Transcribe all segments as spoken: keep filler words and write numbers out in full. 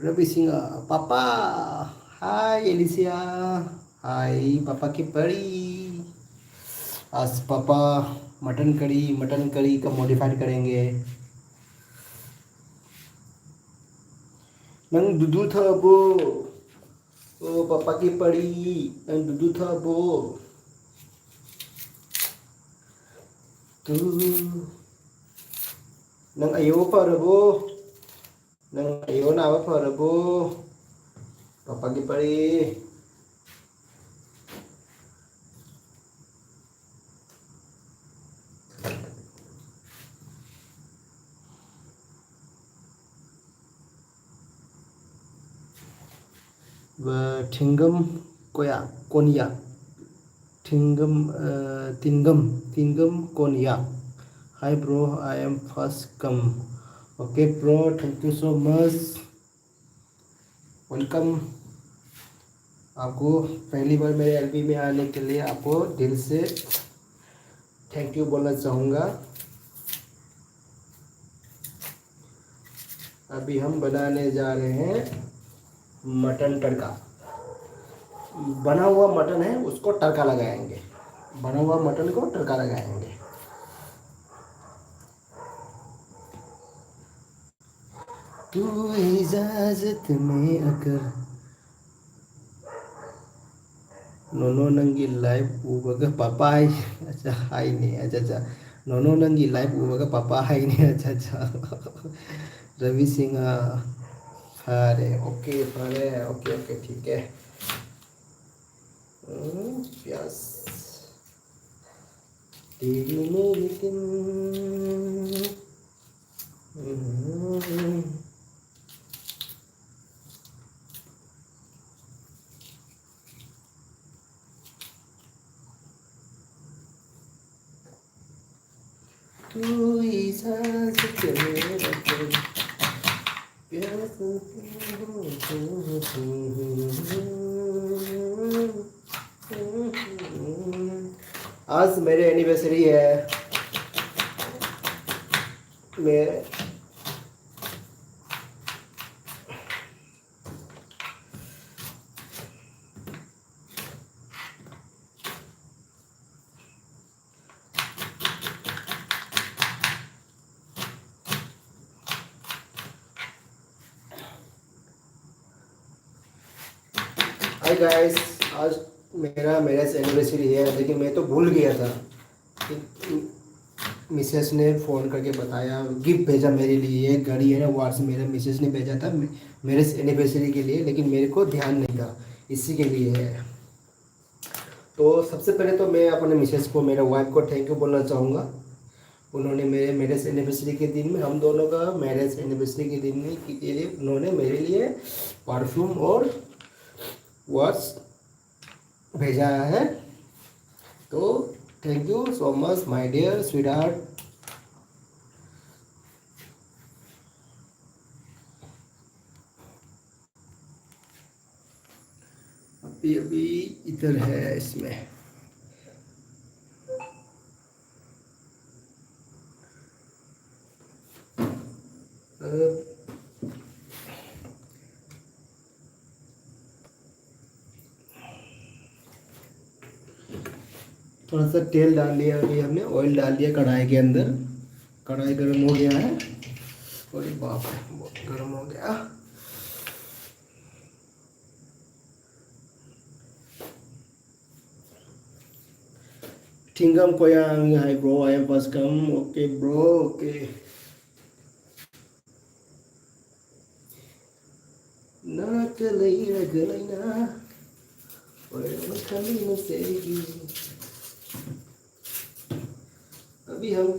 रवि सिंह, पापा। हाय एलिसिया। हाय पापा की परी। आज पापा मटन करी, मटन करी का मॉडिफाइड करेंगे। नंग दुदू था वो। ओ पापा की परी, नंग दुदू था वो। तू नंग अयो पर वो। ꯅꯪ ꯑꯌꯣ ꯅꯥꯕ ꯐꯔꯕꯣ? ꯄꯥꯄꯥꯒꯤ ꯄꯔꯤ꯫ ꯕ-, ꯊꯤꯡꯒꯝ ꯀꯣꯌꯥ, ꯀꯣꯟꯌꯥ꯫ टिंगम, अ, टिंगम, टिंगम कोनिया। Hi bro, I am first come। Okay bro, thank you so much। Welcome। आपको पहली बार मेरे एलपी में आने के लिए आपको दिल से थैंक यू बोलना चाहूँगा। अभी हम बनाने जा रहे हैं मटन तड़का। बना हुआ मटन है, उसको तड़का लगाएंगे। बना हुआ मटन को तड़का लगाएंगे। तू इजाजत में अगर नोनो नंगी लाइव ꯎꯕꯒ ꯄꯥꯄꯥ ꯍꯥꯏ꯫ ꯑꯠꯆꯥ, ꯍꯥꯏꯅꯦ꯫ ꯑꯠꯆꯥ, ꯑꯠꯆꯥ꯫ ꯅꯣꯅꯣ ꯅꯪꯒꯤ ꯂꯥꯏꯚ ꯎꯕꯒ ꯄꯥꯄꯥ ꯍꯥꯏꯅꯦ꯫ ꯑꯠꯆꯥ, ꯑꯠꯆꯥ꯫ ꯔꯕꯤ ꯁꯤꯡꯍ꯫ ꯐꯔꯦ, ꯑꯣꯀꯦ, ꯐꯔꯦ꯫ ꯑꯣꯀꯦ, ꯑꯣꯀꯦ, ꯊꯤꯛ ꯍꯦ꯫ ꯎꯝ, ꯄꯤꯌꯥꯁ꯫ तेरी मेरी किन-, हम्म। तू ही सांस के मेरा दिल, प्यास। आज मेरे एनिवर्सरी है। मैं, हाय गाइस, आज मेरा मैरिज एनिवर्सरी है, लेकिन मैं तो भूल गया था। मिसेस ने फ़ोन करके बताया, गिफ्ट भेजा मेरे लिए, एक घड़ी है ना, वाच मेरे मिसेस ने भेजा था मैरिज एनिवर्सरी के लिए, लेकिन मेरे को ध्यान नहीं था, इसी के लिए है। तो सबसे पहले तो मैं अपने मिसेस को, मेरे वाइफ को थैंक यू बोलना चाहूँगा। उन्होंने मेरे मैरिज एनिवर्सरी के दिन में, हम दोनों का मैरिज एनिवर्सरी के दिन में के लिए उन्होंने मेरे लिए परफ्यूम और वाच भेजा है। तो thank you so much my dear sweetheart। अभी अभी इधर है इसमें। थोड़ा सा तेल डाल लिया, अभी हमने ऑयल डाल दिया कढ़ाई के अंदर। कढ़ाई गर्म हो गया है। अरे बाप रे, बहुत गर्म हो गया। Tingam Koyang, hi bro, I am first come. Okay bro, okay. अभी हम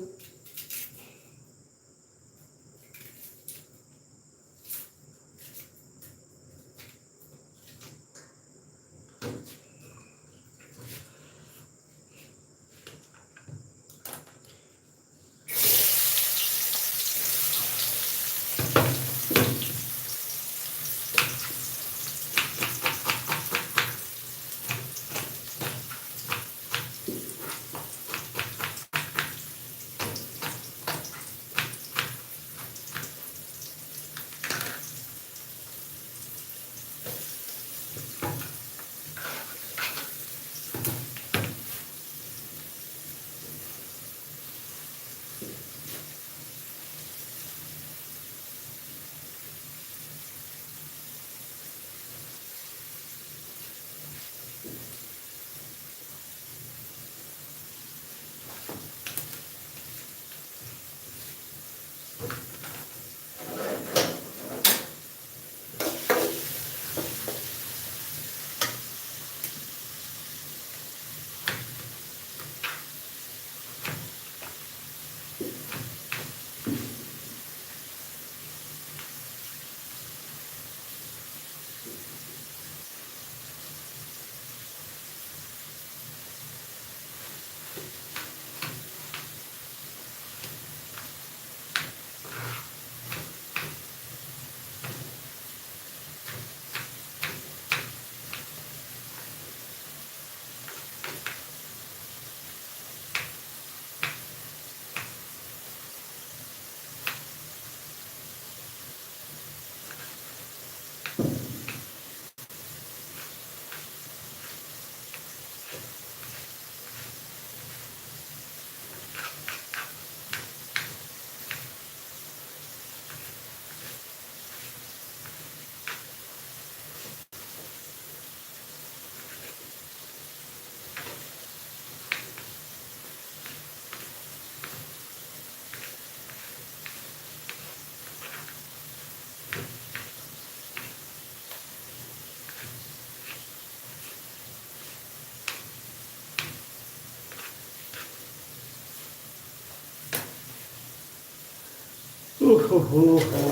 ओहो हो।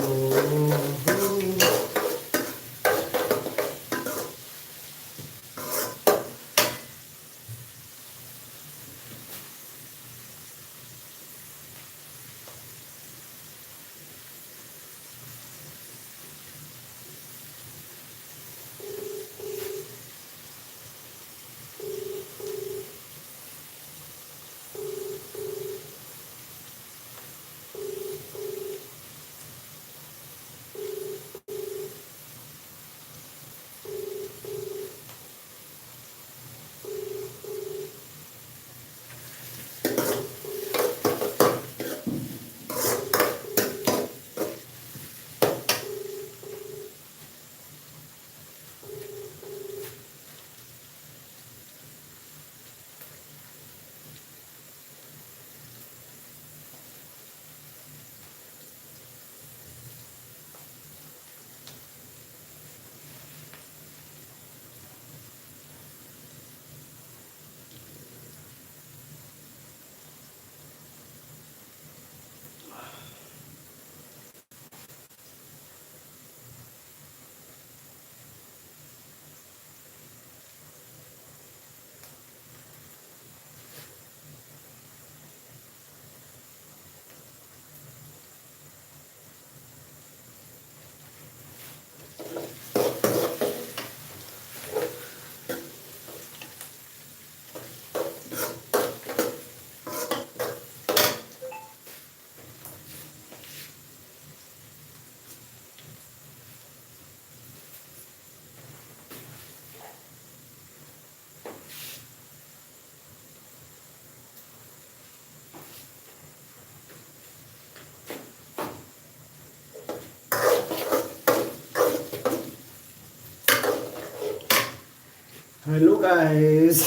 हेलो गाइस,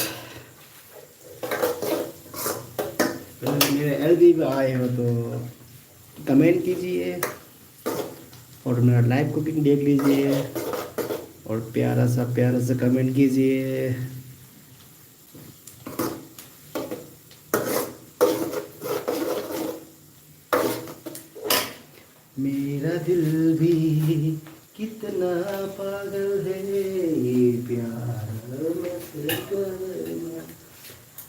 अगर मेरे एलबी पे आए हो तो कमेंट कीजिए और मेरा लाइव कुकिंग देख लीजिए और प्यारा सा प्यारा सा कमेंट कीजिए। मेरा दिल भी कितना पागल है, ये प्यार मत करना।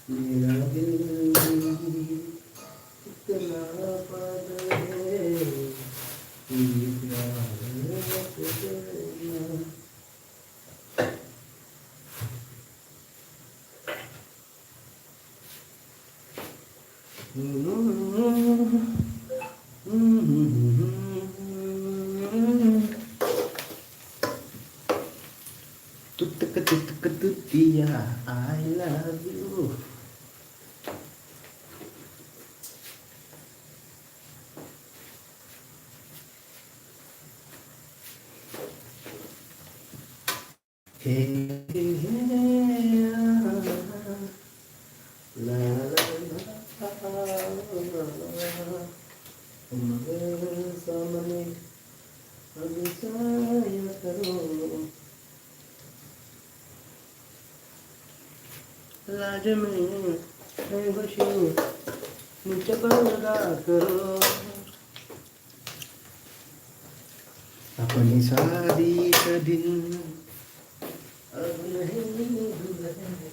मेरा दिल भी कितना पागल है, ये प्यार मत करना। तुतक तुतक तुतिया, I love you. हे, हे, हे, आ, ला, ला, ला, ला, ला, ला, ला। तुम्हारे सामने अब जाया करो। लाज में है खुशी, नीचे पर्दा करो। अपनी शादी का दिन अब नहीं दुल्हन।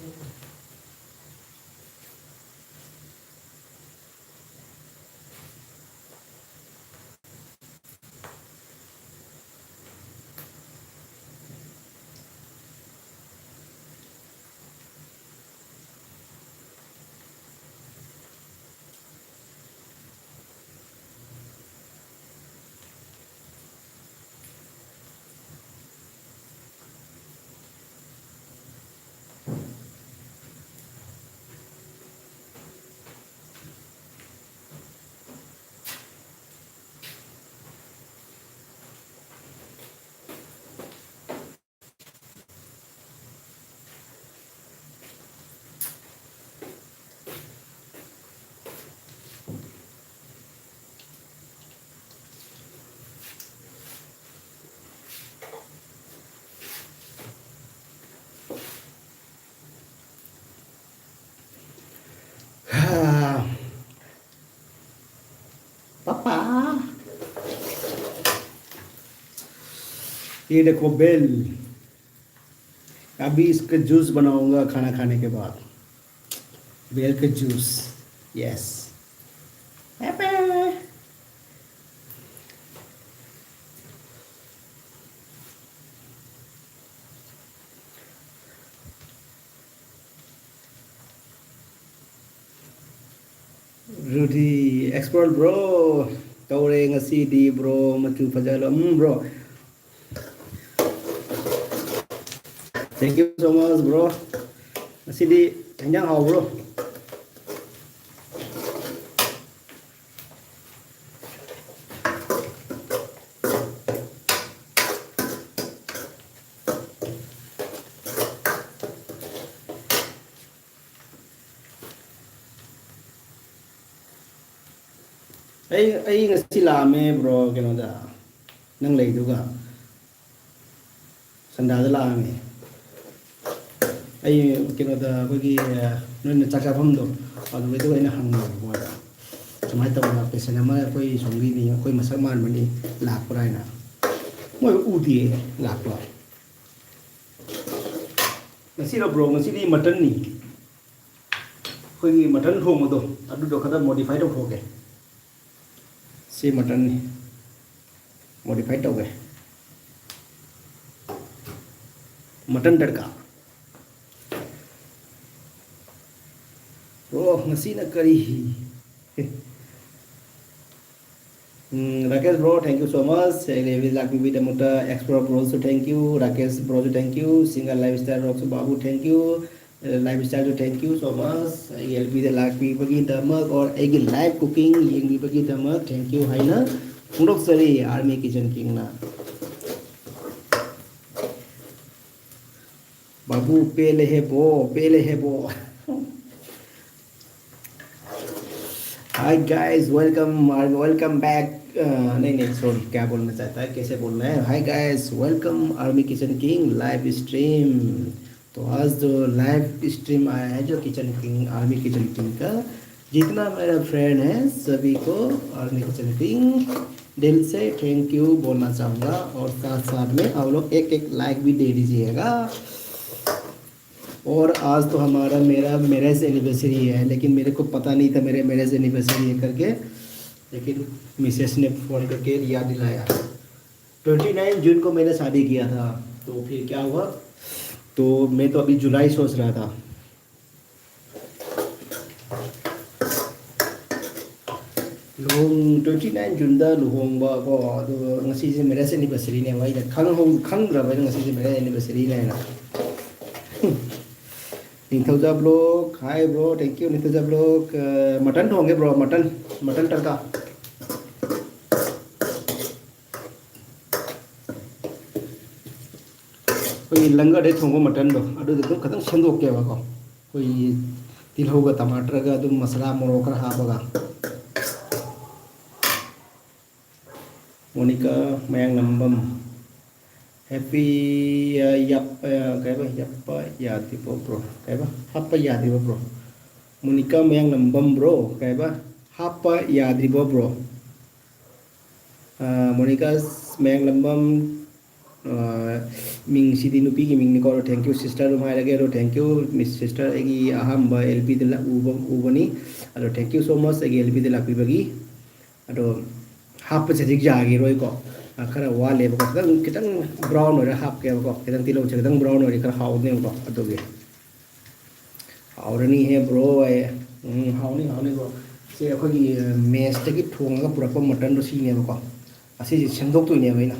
ꯍꯥ꯫ ꯄꯄꯥ꯫ ये देखो बेल, अभी इसका जूस बनाऊंगा खाना खाने के बाद। बेल का juice. Yes. Rudy, expert bro, ꯇꯧꯔꯦ ꯉꯁꯤꯗꯤ bro, ꯃꯆꯨ ꯐꯖꯍꯜꯂꯣ꯫ ꯎꯝ, bro. Thank you so much, bro. ꯉꯁꯤꯗꯤ ꯏꯟꯖꯥꯡ ꯍꯥꯎꯕ꯭ꯔꯣ? ꯑꯩ, ꯑꯩ ꯉꯁꯤ ꯂꯥꯛꯑꯝꯃꯦ bro, ꯀꯩꯅꯣꯗ, ꯅꯪ ꯂꯩꯗꯨꯒ꯫ ꯁꯟꯗꯥꯗ ꯂꯥꯛꯑꯝꯃꯦ꯫ ꯑꯩ ꯀꯩꯅꯣꯗ, ꯑꯩꯈꯣꯏꯒꯤ, ꯑ, ꯅꯣꯏꯅ ꯆꯥꯛ ꯆꯥꯐꯝꯗꯣ, ꯑꯗꯨꯗꯩꯗ ꯑꯩꯅ ꯍꯪꯉꯦꯕ ꯃꯣꯏꯗ꯫ ꯁꯨꯃꯥꯏꯅ ꯇꯧꯗꯅ patient ꯑꯃ ꯑꯩꯈꯣꯏ ꯁꯣꯝꯒꯤ ꯃꯤ, ꯑꯩꯈꯣꯏ ꯃꯁꯛ ꯃꯥꯟꯕꯅꯤ, ꯂꯥꯛꯄ꯭ꯔꯥ ꯍꯥꯏꯅ꯫ ꯃꯣꯏ ꯎꯗꯦ ꯂꯥꯛꯄ꯫ ꯉꯁꯤꯔꯣ bro? ꯉꯁꯤꯗꯤ muttonꯅꯤ꯫ ꯑꯩꯈꯣꯏꯒꯤ mutton ꯊꯣꯡꯕꯗꯣ, ꯑꯗꯨꯗꯣ ꯈꯔ modify ꯇꯧꯊꯣꯛꯀꯦ꯫ ꯁꯤ muttonꯅꯤ꯫ Modify ꯇꯧꯒꯦ꯫ Mutton ꯇꯔꯀꯥ꯫ Bro, ꯉꯁꯤꯅ ꯀꯔꯤ? ꯎꯝ, Rakesh bro, thank you so much꯫ ꯑꯩ ꯂꯥꯛꯄꯤꯕꯒꯤꯗꯃꯛꯇ expert broꯁꯨ thank you, Rakesh broꯁꯨ thank you, single lifestyle broꯁꯨ Babu thank you, lifestyleꯁꯨ thank you so much꯫ ꯑꯩꯒꯤ LBꯗ ꯂꯥꯛꯄꯤꯕꯒꯤꯗꯃꯛ or ꯑꯩꯒꯤ live cooking ꯌꯦꯡꯕꯤꯕꯒꯤꯗꯃꯛ thank you ꯍꯥꯏꯅ ꯐꯣꯡꯗꯣꯛꯆꯔꯤ Army Kitchen Kingꯅ꯫ बाबू पेले है बो, पेले है बो। Hi guys, welcome, uh, welcome back। Uh, नहीं नहीं, sorry, क्या बोलना चाहता है, कैसे बोलना है? Hi guys, welcome Army Kitchen King live stream। तो आज जो live stream आया है जो kitchen king, army kitchen king का, जितना मेरा friend है सभी को आर्मी किचन किंग दिल से थैंक यू बोलना चाहूँगा, और साथ साथ में आप लोग एक एक लाइक भी दे दीजिएगा। और आज तो हमारा मेरा मैरिज एनिवर्सरी है, लेकिन मेरे को पता नहीं था मेरे मैरिज एनिवर्सरी है करके, लेकिन मिसेस ने फ़ोन करके याद दिलाया। ट्वेंटी नाइन जून को मैंने शादी किया था। तो फिर क्या हुआ? तो मैं तो अभी जुलाई सोच रहा था। ꯂꯨꯍꯣꯡ-, twenty nine ꯖꯨꯟꯗ ꯂꯨꯍꯣꯡꯕ ꯀꯣ, ꯑꯗꯨꯒ ꯉꯁꯤꯁꯦ ꯃꯦꯔꯦꯖ ꯑꯦꯅꯤꯚꯔꯁꯔꯤꯅꯦꯕ꯫ ꯑꯩꯅ ꯈꯪꯍꯧ-, ꯈꯪꯗ꯭ꯔꯕ ꯑꯩꯅ ꯉꯁꯤꯁꯦ ꯃꯦꯔꯦꯖ ꯑꯦꯅꯤꯚꯔꯁꯔꯤꯅꯦ ꯍꯥꯏꯅ꯫ Ningthouja vlog, hi bro, thank you Ningthouja vlog. ꯑ, ꯃꯇꯟ ꯊꯣꯡꯒꯦ bro, ꯃꯇꯟ, ꯃꯇꯟ ꯇꯔꯀꯥ꯫ ꯑꯩꯈꯣꯏꯒꯤ ꯂꯪꯒꯔꯗꯩ ꯊꯣꯡꯕ ꯃꯇꯟꯗꯣ, ꯑꯗꯨꯗꯣ ꯑꯗꯨꯝ ꯈꯤꯇꯪ ꯁꯦꯝꯗꯣꯛꯀꯦꯕꯀꯣ꯫ ꯑꯩꯈꯣꯏꯒꯤ ꯇꯤꯜꯍꯧꯒ ꯇꯃꯥꯇꯔꯒ ꯑꯗꯨꯝ ꯃꯁꯥꯂꯥ ꯃꯣꯔꯣꯛ ꯈꯔ ꯍꯥꯞꯄꯒ꯫ ꯃꯣꯅꯤꯀꯥ ꯃꯌꯥꯡꯂꯝꯕꯝ꯫ ꯍꯦꯄꯤ, ꯑ, ꯌꯥꯞ-, ꯑ, ꯀꯩꯕ? ꯌꯥꯞꯄ ꯌꯥꯗ꯭ꯔꯤꯕꯣ, bro? ꯀꯩꯕ? ꯍꯥꯞꯄ ꯌꯥꯗ꯭ꯔꯤꯕꯣ, bro? ꯃꯣꯅꯤꯀꯥ ꯃꯌꯥꯡꯂꯝꯕꯝ, bro? ꯀꯩꯕ? ꯍꯥꯞꯄ ꯌꯥꯗ꯭ꯔꯤꯕꯣ, bro? ꯑ, ꯃꯣꯅꯤꯀꯥ ꯃꯌꯥꯡꯂꯝꯕꯝ, ꯑ, ꯃꯤꯡꯁꯤꯗꯤ ꯅꯨꯄꯤꯒꯤ ꯃꯤꯡꯅꯤꯀꯣ꯫ ꯑꯗꯣ thank you sister ꯑꯗꯨꯝ ꯍꯥꯏꯔꯒꯦ꯫ ꯑꯗꯣ thank you Miss sister, ꯑꯩꯒꯤ ꯑꯍꯥꯟꯕ L P ꯗ ꯂꯥꯛ-, ꯎꯕ, ꯎꯕꯅꯤ꯫ ꯑꯗꯣ thank you so much ꯑꯩꯒꯤ L P ꯗ ꯂꯥꯛꯄꯤꯕꯒꯤ꯫ ꯑꯗꯣ ꯍꯥꯞꯄꯁꯦ ꯍꯧꯖꯤꯛ ꯌꯥꯈꯤꯔꯣꯏꯀꯣ꯫ ꯑ, ꯈꯔ ꯋꯥꯠꯂꯦꯕꯀꯣ꯫ ꯈꯤꯇꯪ, ꯈꯤꯇꯪ brown ꯑꯣꯏꯔ ꯍꯥꯞꯀꯦꯕꯀꯣ꯫ ꯈꯤꯇꯪ ꯇꯤꯜꯍꯧꯁꯦ ꯈꯤꯇꯪ brown ꯑꯣꯏꯔꯗꯤ ꯈꯔ ꯍꯥꯎꯅꯦꯕꯀꯣ꯫ ꯑꯗꯨꯒꯤ꯫ ꯍꯥꯎꯔꯅꯤꯍꯦ bro ꯑꯩ꯫ ꯎꯝ, ꯍꯥꯎꯅꯤ, ꯍꯥꯎꯅꯤ bro꯫ ꯁꯤ ꯑꯩꯈꯣꯏꯒꯤ, ꯑ, ꯃꯦꯁꯇꯒꯤ ꯊꯣꯡꯉꯒ ꯄꯨꯔꯛꯄ ꯃꯇꯟꯗꯣ ꯁꯤꯅꯦꯕꯀꯣ꯫ ꯑꯁꯤꯁꯦ ꯁꯦꯝꯗꯣꯛꯇꯣꯏꯅꯦꯕ ꯑꯩꯅ꯫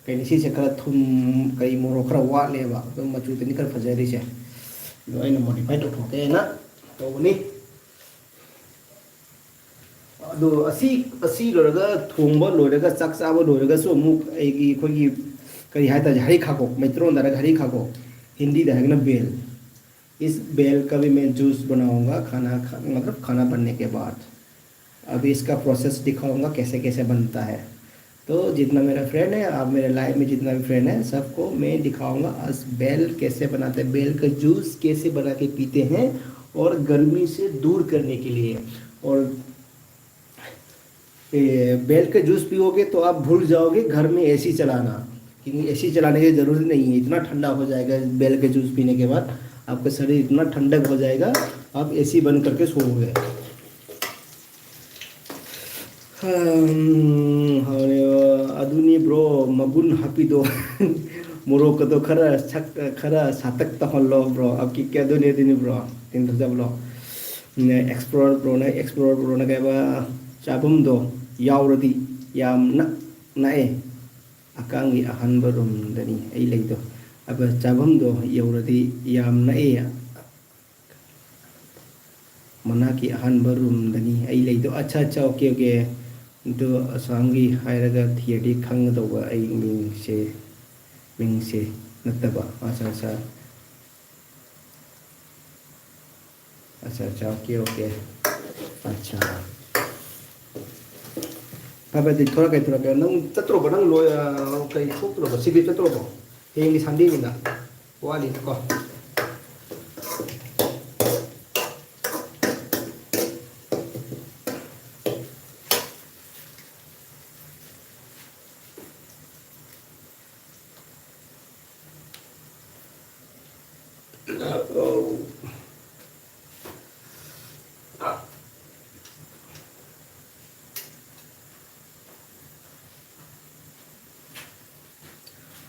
ꯀꯩꯅꯣ ꯁꯤꯁꯦ ꯈꯔ ꯊꯨꯝ, ꯀꯩ ꯃꯣꯔꯣꯛ ꯈꯔ ꯋꯥꯠꯂꯦꯕ꯫ ꯑꯗꯨꯝ ꯃꯆꯨꯗꯅꯤ ꯈꯔ ꯐꯖꯔꯤꯁꯦ꯫ ꯑꯗꯣ ꯑꯩꯅ modify ꯇꯧꯊꯣꯛꯀꯦꯅ ꯇꯧꯕꯅꯤ꯫ ꯑꯗꯣ ꯑꯁꯤ, ꯑꯁꯤ ꯂꯣꯏꯔꯒ, ꯊꯣꯡꯕ ꯂꯣꯏꯔꯒ, ꯆꯥꯛ ꯆꯥꯕ ꯂꯣꯏꯔꯒꯁꯨ ꯑꯃꯨꯛ ꯑꯩꯒꯤ, ꯑꯩꯈꯣꯏꯒꯤ, ꯀꯔꯤ ꯍꯥꯏꯇꯥꯔꯦ, ꯍꯔꯤ ꯈꯥꯀꯣ, ꯃꯩꯇꯩꯂꯣꯟꯗ ꯍꯥꯏꯔꯒ ꯍꯔꯤ ꯈꯥꯀꯣ, ꯍꯤꯟꯗꯤꯗ ꯍꯥꯏꯔꯒꯅ ꯕꯦꯜ꯫ इस बेल का भी मैं जूस बनाऊंगा खाना खा-, मतलब खाना बनने के बाद। अभी इसका प्रोसेस दिखाऊंगा कैसे कैसे बनता है। तो जितना मेरा फ्रेंड है, आप मेरे लाइफ में जितना भी फ्रेंड है, सबको मैं दिखाऊंगा आज बेल कैसे बनाते हैं, बेल का जूस कैसे बना के पीते हैं, और गर्मी से दूर करने के लिए। और ए, बेल का जूस पियोगे तो आप भूल जाओगे घर में एसी चलाना, क्योंकि एसी चलाने की ज़रूरत नहीं है, इतना ठंडा हो जाएगा बेल के जूस पीने के बाद, आपका शरीर इतना ठंडक हो जाएगा, आप एसी बंद करके सोओगे। हम्म, अरे, अदुनी bro, मगुन हपी दो। मोरो को तो खरा छक, खरा सातक तो हल्लो bro। अब की क्या दुनिया दुनी bro, तीन तो जब लो। ने Explorer bro ने, Explorer bro ने कहा, चाबम दो, यावरदी, याम न, नए। ꯑꯀꯥꯡꯒꯤ ꯑꯍꯥꯟꯕ ꯔꯨꯝꯗꯅꯤ ꯑꯩ ꯂꯩꯗꯣ꯫ ꯑꯕ ꯆꯥꯐꯝꯗꯣ ꯌꯧꯔꯗꯤ ꯌꯥꯝ ꯅꯛꯑꯦ꯫ ꯃꯅꯥꯛꯀꯤ ꯑꯍꯥꯟꯕ ꯔꯨꯝꯗꯅꯤ ꯑꯩ ꯂꯩꯗꯣ꯫ ꯑꯠꯆꯥ, ꯑꯠꯆꯥ, ꯑꯣꯀꯦ, ꯑꯣꯀꯦ꯫ ꯑꯗꯨ ꯑꯁꯥꯝꯒꯤ ꯍꯥꯏꯔꯒ ꯊꯤꯔꯗꯤ ꯈꯪꯒꯗꯧꯕ ꯑꯩ ꯃꯤꯡꯁꯦ, ꯃꯤꯡꯁꯦ ꯅꯠꯇꯕ꯫ ꯑꯠꯆꯥ, ꯑꯠꯆꯥ꯫ ꯑꯠꯆꯥ, ꯑꯠꯆꯥ, ꯑꯣꯀꯦ, ꯑꯣꯀꯦ꯫ ꯑꯠꯆꯥ꯫ ꯐꯔꯦ, ꯐꯔꯦ, ꯑꯗꯨꯗꯤ ꯊꯣꯔꯛꯀꯦ, ꯊꯣꯔꯛꯀꯦ꯫ ꯅꯪ ꯆꯠꯇ꯭ꯔꯣꯕ? ꯅꯪ ꯂꯣꯏ-, ꯑ, ꯀꯩ ꯊꯣꯛꯇ꯭ꯔꯣꯕ? ꯁꯤꯗꯤ ꯆꯠꯇ꯭ꯔꯣꯕꯣ? ꯍꯌꯦꯡꯗꯤ ꯁꯟꯗꯦꯅꯤꯅ꯫ ꯋꯥꯠꯂꯤꯅꯀꯣ꯫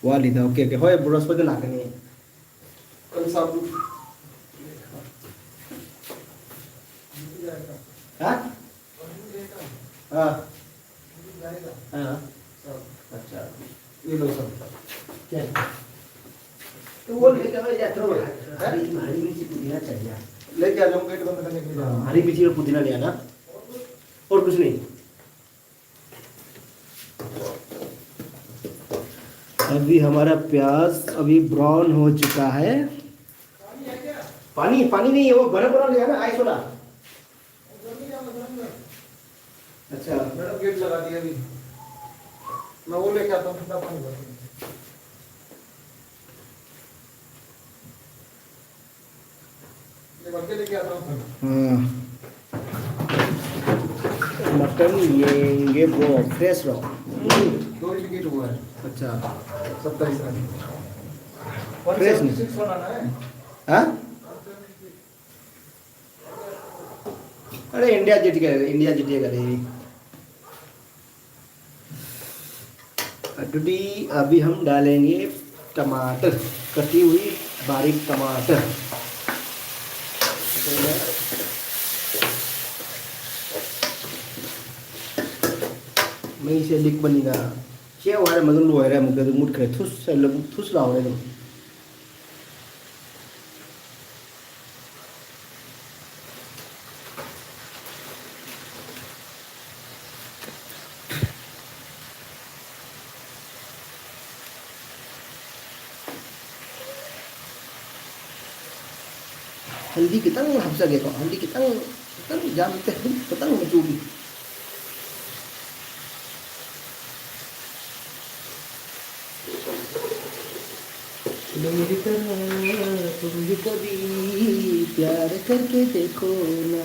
ꯋꯥꯠꯂꯤꯗ, ꯑꯣꯀꯦ, ꯑꯣꯀꯦ꯫ ꯍꯣꯏ, ꯕ꯭ꯔꯣꯁꯄꯗ ꯂꯥꯛꯀꯅꯤ꯫ ꯀꯟꯁꯥꯞ꯫ ꯍꯥ? ꯑꯥ꯫ ꯑꯥ꯫ अच्छा, ये लो सब। क्या? तो वो लेके आओ, या थोड़ा हरी, हरी मिर्ची पुदीना चाहिए। लेके आ जाऊँ, गेट बंद करने के लिए। हाँ, हरी मिर्ची और पुदीना ले आना। और कुछ नहीं। अभी हमारा प्याज अभी ब्राउन हो चुका है। पानी, पानी नहीं है, वो बड़ा बड़ा ले आना, आइस वाला। अच्छा। मैडम, गेट लगा दिया अभी। मैं वो लेके आता हूँ, ठंडा पानी भर के। ये भर के लेके आता हूँ। हाँ। मटन लेंगे ब्रो, फ्रेश रहो। दो ही टिकट हुआ है। अच्छा। सत्ताईस का। फ्रेश नहीं। वन सेवेंटी सिक्स बनाना है। हाँ? अरे इंडिया जीत गए, इंडिया जीत गए। अभी, अभी हम डालेंगे टमाटर, कटी हुई बारीक टमाटर। ꯃꯩꯁꯦ ꯂꯤꯛꯄꯅꯤꯅ ꯁꯦ ꯍꯥꯏꯔꯝꯃꯒ ꯂꯣꯏꯔꯦ, ꯑꯃꯨꯛꯇ ꯑꯗꯨꯝ ꯃꯨꯠꯈ꯭ꯔꯦ꯫ ꯊꯨꯁ ꯍꯥꯏꯔ-, ꯊꯨꯁ ꯂꯥꯎꯔꯦ ꯑꯗꯨꯝ꯫ ꯍꯜꯗꯤ ꯈꯤꯇꯪ ꯍꯥꯞꯆꯒꯦꯀꯣ, ꯍꯜꯗꯤ ꯈꯤꯇꯪ, ꯈꯤꯇꯪ ꯌꯥꯝ ꯅꯠꯇꯦ, ꯑꯗꯨꯝ ꯈꯤꯇꯪ ꯃꯆꯨꯒꯤ꯫ मेरी तरह तुम भी कभी प्यार करके देखो ना।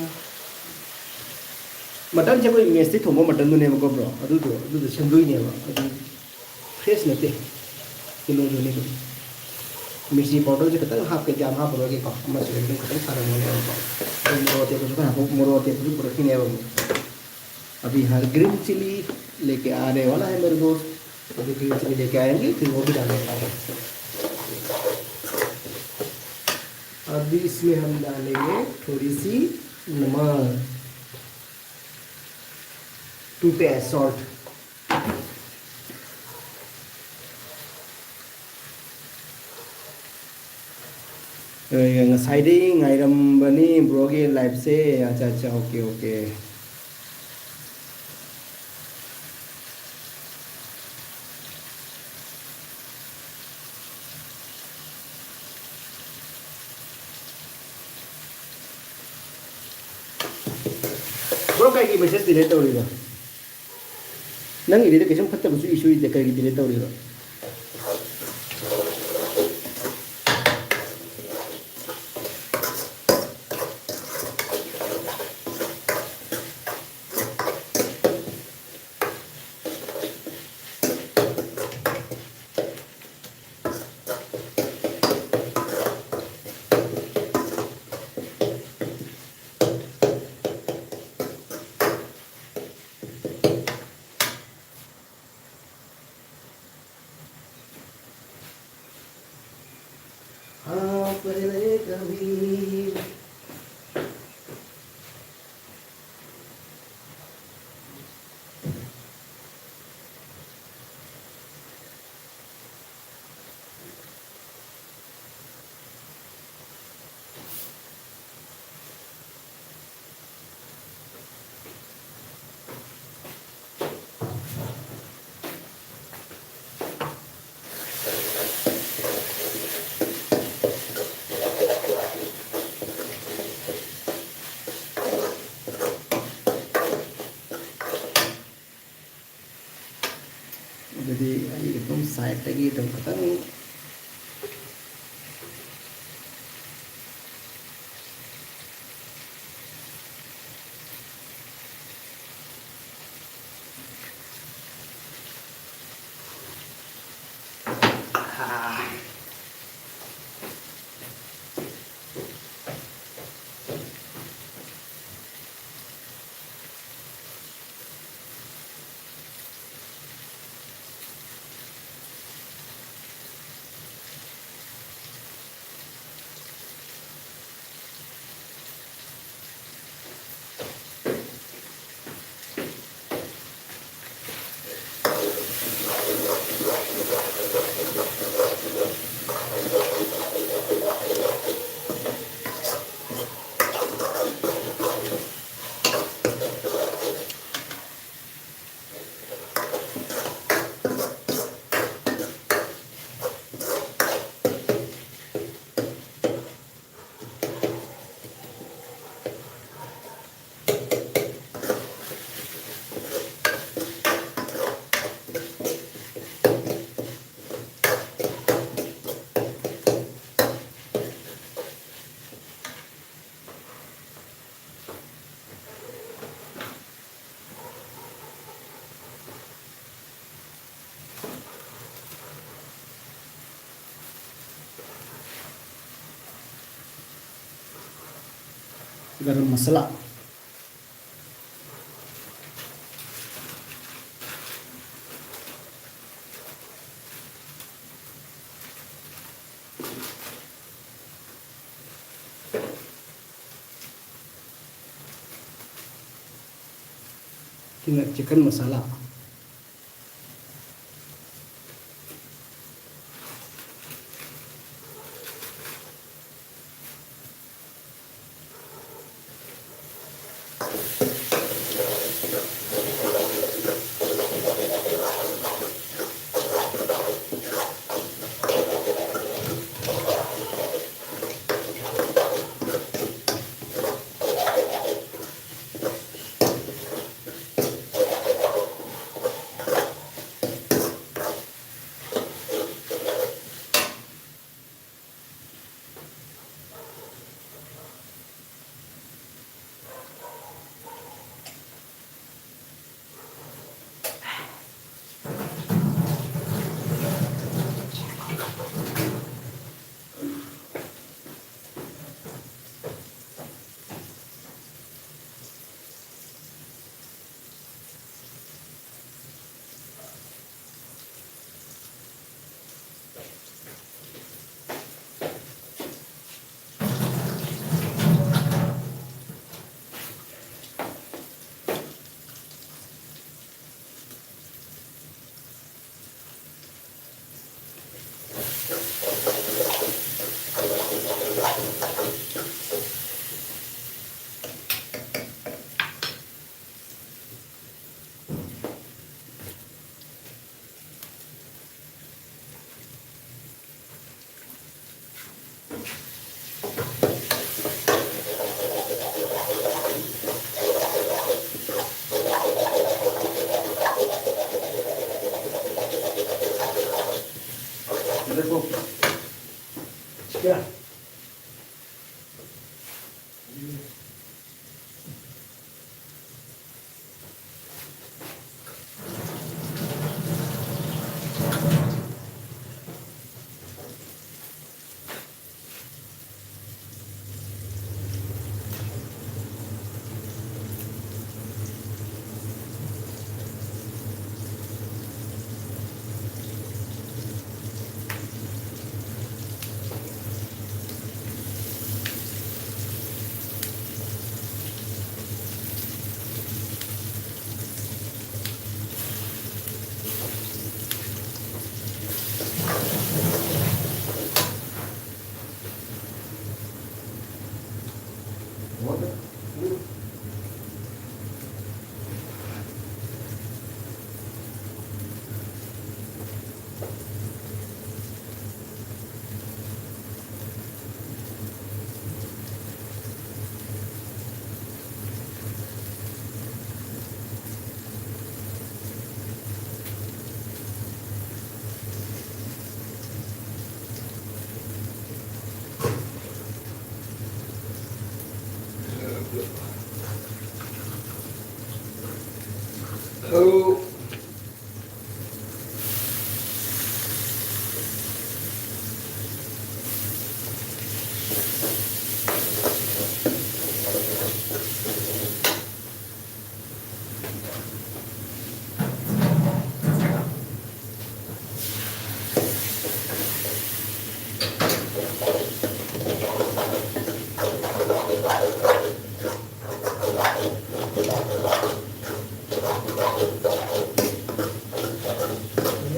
ꯃꯇꯟꯁꯦ ꯑꯩꯈꯣꯏ ꯃꯦꯁꯇꯤ ꯊꯣꯡꯕ ꯃꯇꯟꯗꯨꯅꯦꯕꯀꯣ ꯕ꯭ꯔꯣ, ꯑꯗꯨꯗꯣ, ꯑꯗꯨꯗꯣ ꯁꯦꯝꯗꯣꯏꯅꯦꯕ꯫ ꯑꯗꯨ ꯐ꯭ꯔꯦꯁ ꯅꯠꯇꯦ, ꯀꯤꯂꯣꯗꯨꯅꯤ ꯑꯗꯨꯝ꯫ ꯃꯤꯔꯆꯤ ꯄꯥꯎꯗꯔꯁꯦ ꯈꯤꯇꯪ ꯍꯥꯞꯀꯦ, ꯌꯥꯝ ꯍꯥꯞꯄꯔꯣꯏꯒꯦꯀꯣ, ꯑꯃꯁꯨ ꯑꯗꯨꯝ ꯈꯤꯇꯪ ꯁꯥꯔꯝꯃꯅꯦꯕꯀꯣ꯫ ꯑꯗꯨ ꯃꯣꯔꯣꯛ ꯑꯇꯦꯛꯄꯁꯨ ꯈꯔ ꯍꯥꯞꯄꯣ, ꯃꯣꯔꯣꯛ ꯑꯇꯦꯛꯄꯁꯨ ꯄꯨꯔꯛꯈꯤꯅꯦꯕ ꯑꯃꯨꯛ꯫ अभी हर ग्रीन चिली लेके आने वाला है मेरे दोस्त। अभी ग्रीन चिली लेके आएंगे, फिर वो भी डालेंगे। अभी इसमें हम डालेंगे थोड़ी सी नमक, टू टेस्ट सॉल्ट। ꯑꯦ, ꯉꯁꯥꯏꯗꯩ ꯉꯥꯏꯔꯝꯕꯅꯤ ꯕ꯭ꯔꯣꯒꯤ ꯂꯥꯏꯞꯁꯦ꯫ ꯑꯠꯆꯥ, ꯑꯠꯆꯥ, ꯑꯣꯀꯦ, ꯑꯣꯀꯦ꯫ ꯕ꯭ꯔꯣ, ꯀꯩꯒꯤ ꯃꯦꯁꯦꯖ ꯗꯤꯂꯦꯠ ꯇꯧꯔꯤꯕ? ꯅꯪꯒꯤꯗꯤ ꯀꯩꯁꯨꯝ ꯐꯠꯇꯕꯁꯨ ꯏꯁꯨ ꯏꯗꯦ, ꯀꯩꯒꯤ ꯗꯤꯂꯦꯠ ꯇꯧꯔꯤꯕ? ꯑꯗꯨꯗꯤ ꯑꯩ ꯑꯗꯨꯝ ꯁꯥꯏꯠꯇꯒꯤ ꯑꯗꯨꯝ ꯈꯤꯇꯪ ꯒꯔꯝ ꯃꯁꯥꯂꯥ꯫ ꯁꯤꯅ chicken masala꯫ देखो, क्या?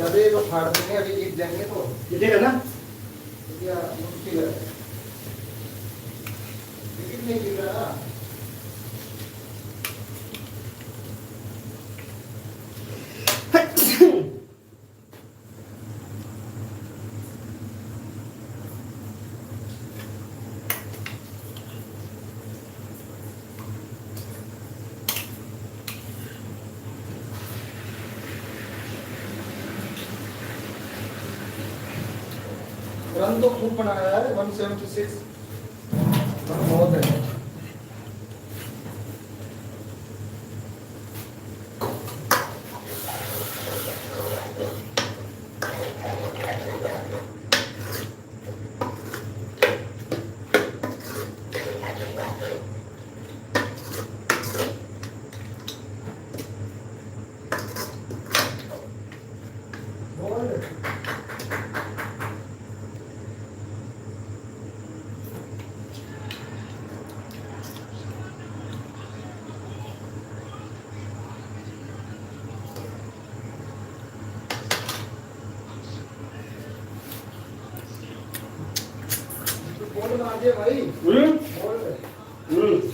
अभी तो फाड़ देंगे, अभी गिर जाएंगे तो। गिरेगा ना? भैया, मुश्किल है। लेकिन नहीं गिर रहा ना। रन तो खूब बनाया यार, वन सेवेंटी सिक्स। बहुत है। बोल मार दे भाई। हम्म। बोल। हम्म।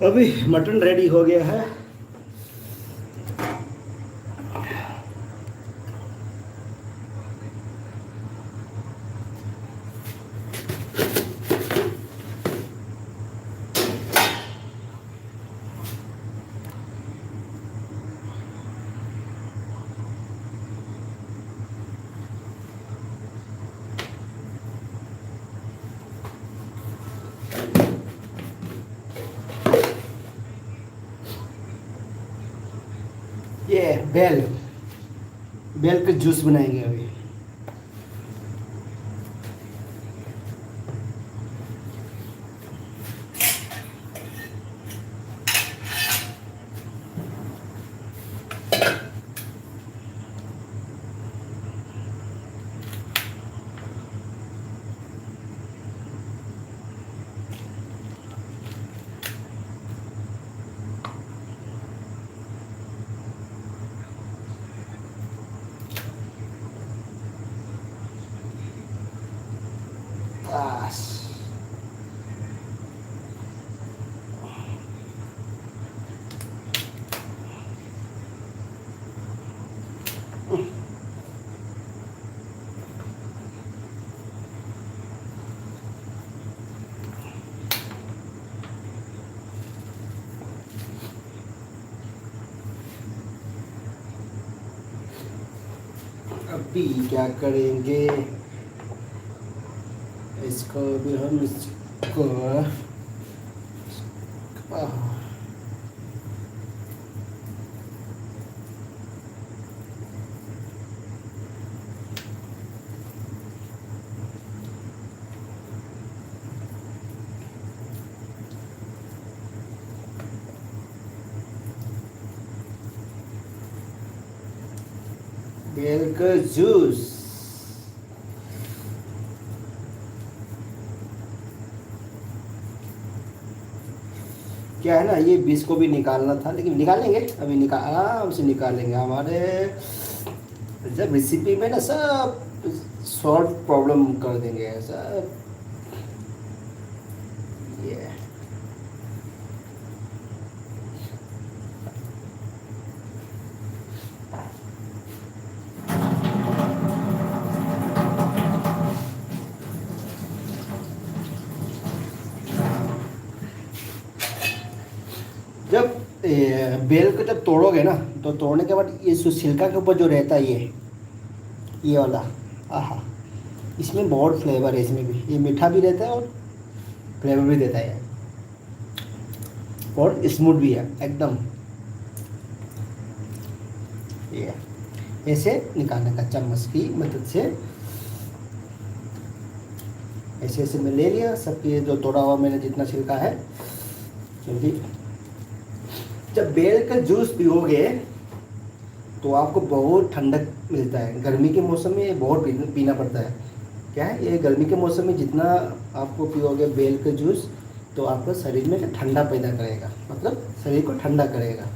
अभी मटन रेडी हो गया है। ये बेल, बेल का जूस बनाएंगे अभी। अभी क्या करेंगे, इसको भी हम इसको, आह। बेल का जूस। क्या है ना, ये बीज को भी निकालना था, लेकिन निकालेंगे, अभी निकाल, आराम से निकालेंगे। हमारे जब रेसिपी में ना सब सॉल्व प्रॉब्लम कर देंगे सब। ये ये बेल को जब तोड़ोगे ना, तो तोड़ने के बाद ये जो छिलका के ऊपर जो रहता है, ये ये वाला, आहा, इसमें बहुत फ्लेवर है। इसमें भी ये मीठा भी रहता है और फ्लेवर भी देता है, और स्मूथ भी है एकदम। ये ऐसे निकालने का, चम्मच की मदद से ऐसे ऐसे मैं ले लिया सबके, जो तोड़ा हुआ मैंने जितना छिलका है। क्योंकि जब बेल का जूस पियोगे तो आपको बहुत ठंडक मिलता है। गर्मी के मौसम में ये बहुत पीना पड़ता है। क्या है, ये गर्मी के मौसम में जितना आपको पियोगे बेल का जूस, तो आपका शरीर में ठंडा पैदा करेगा, मतलब शरीर को ठंडा करेगा।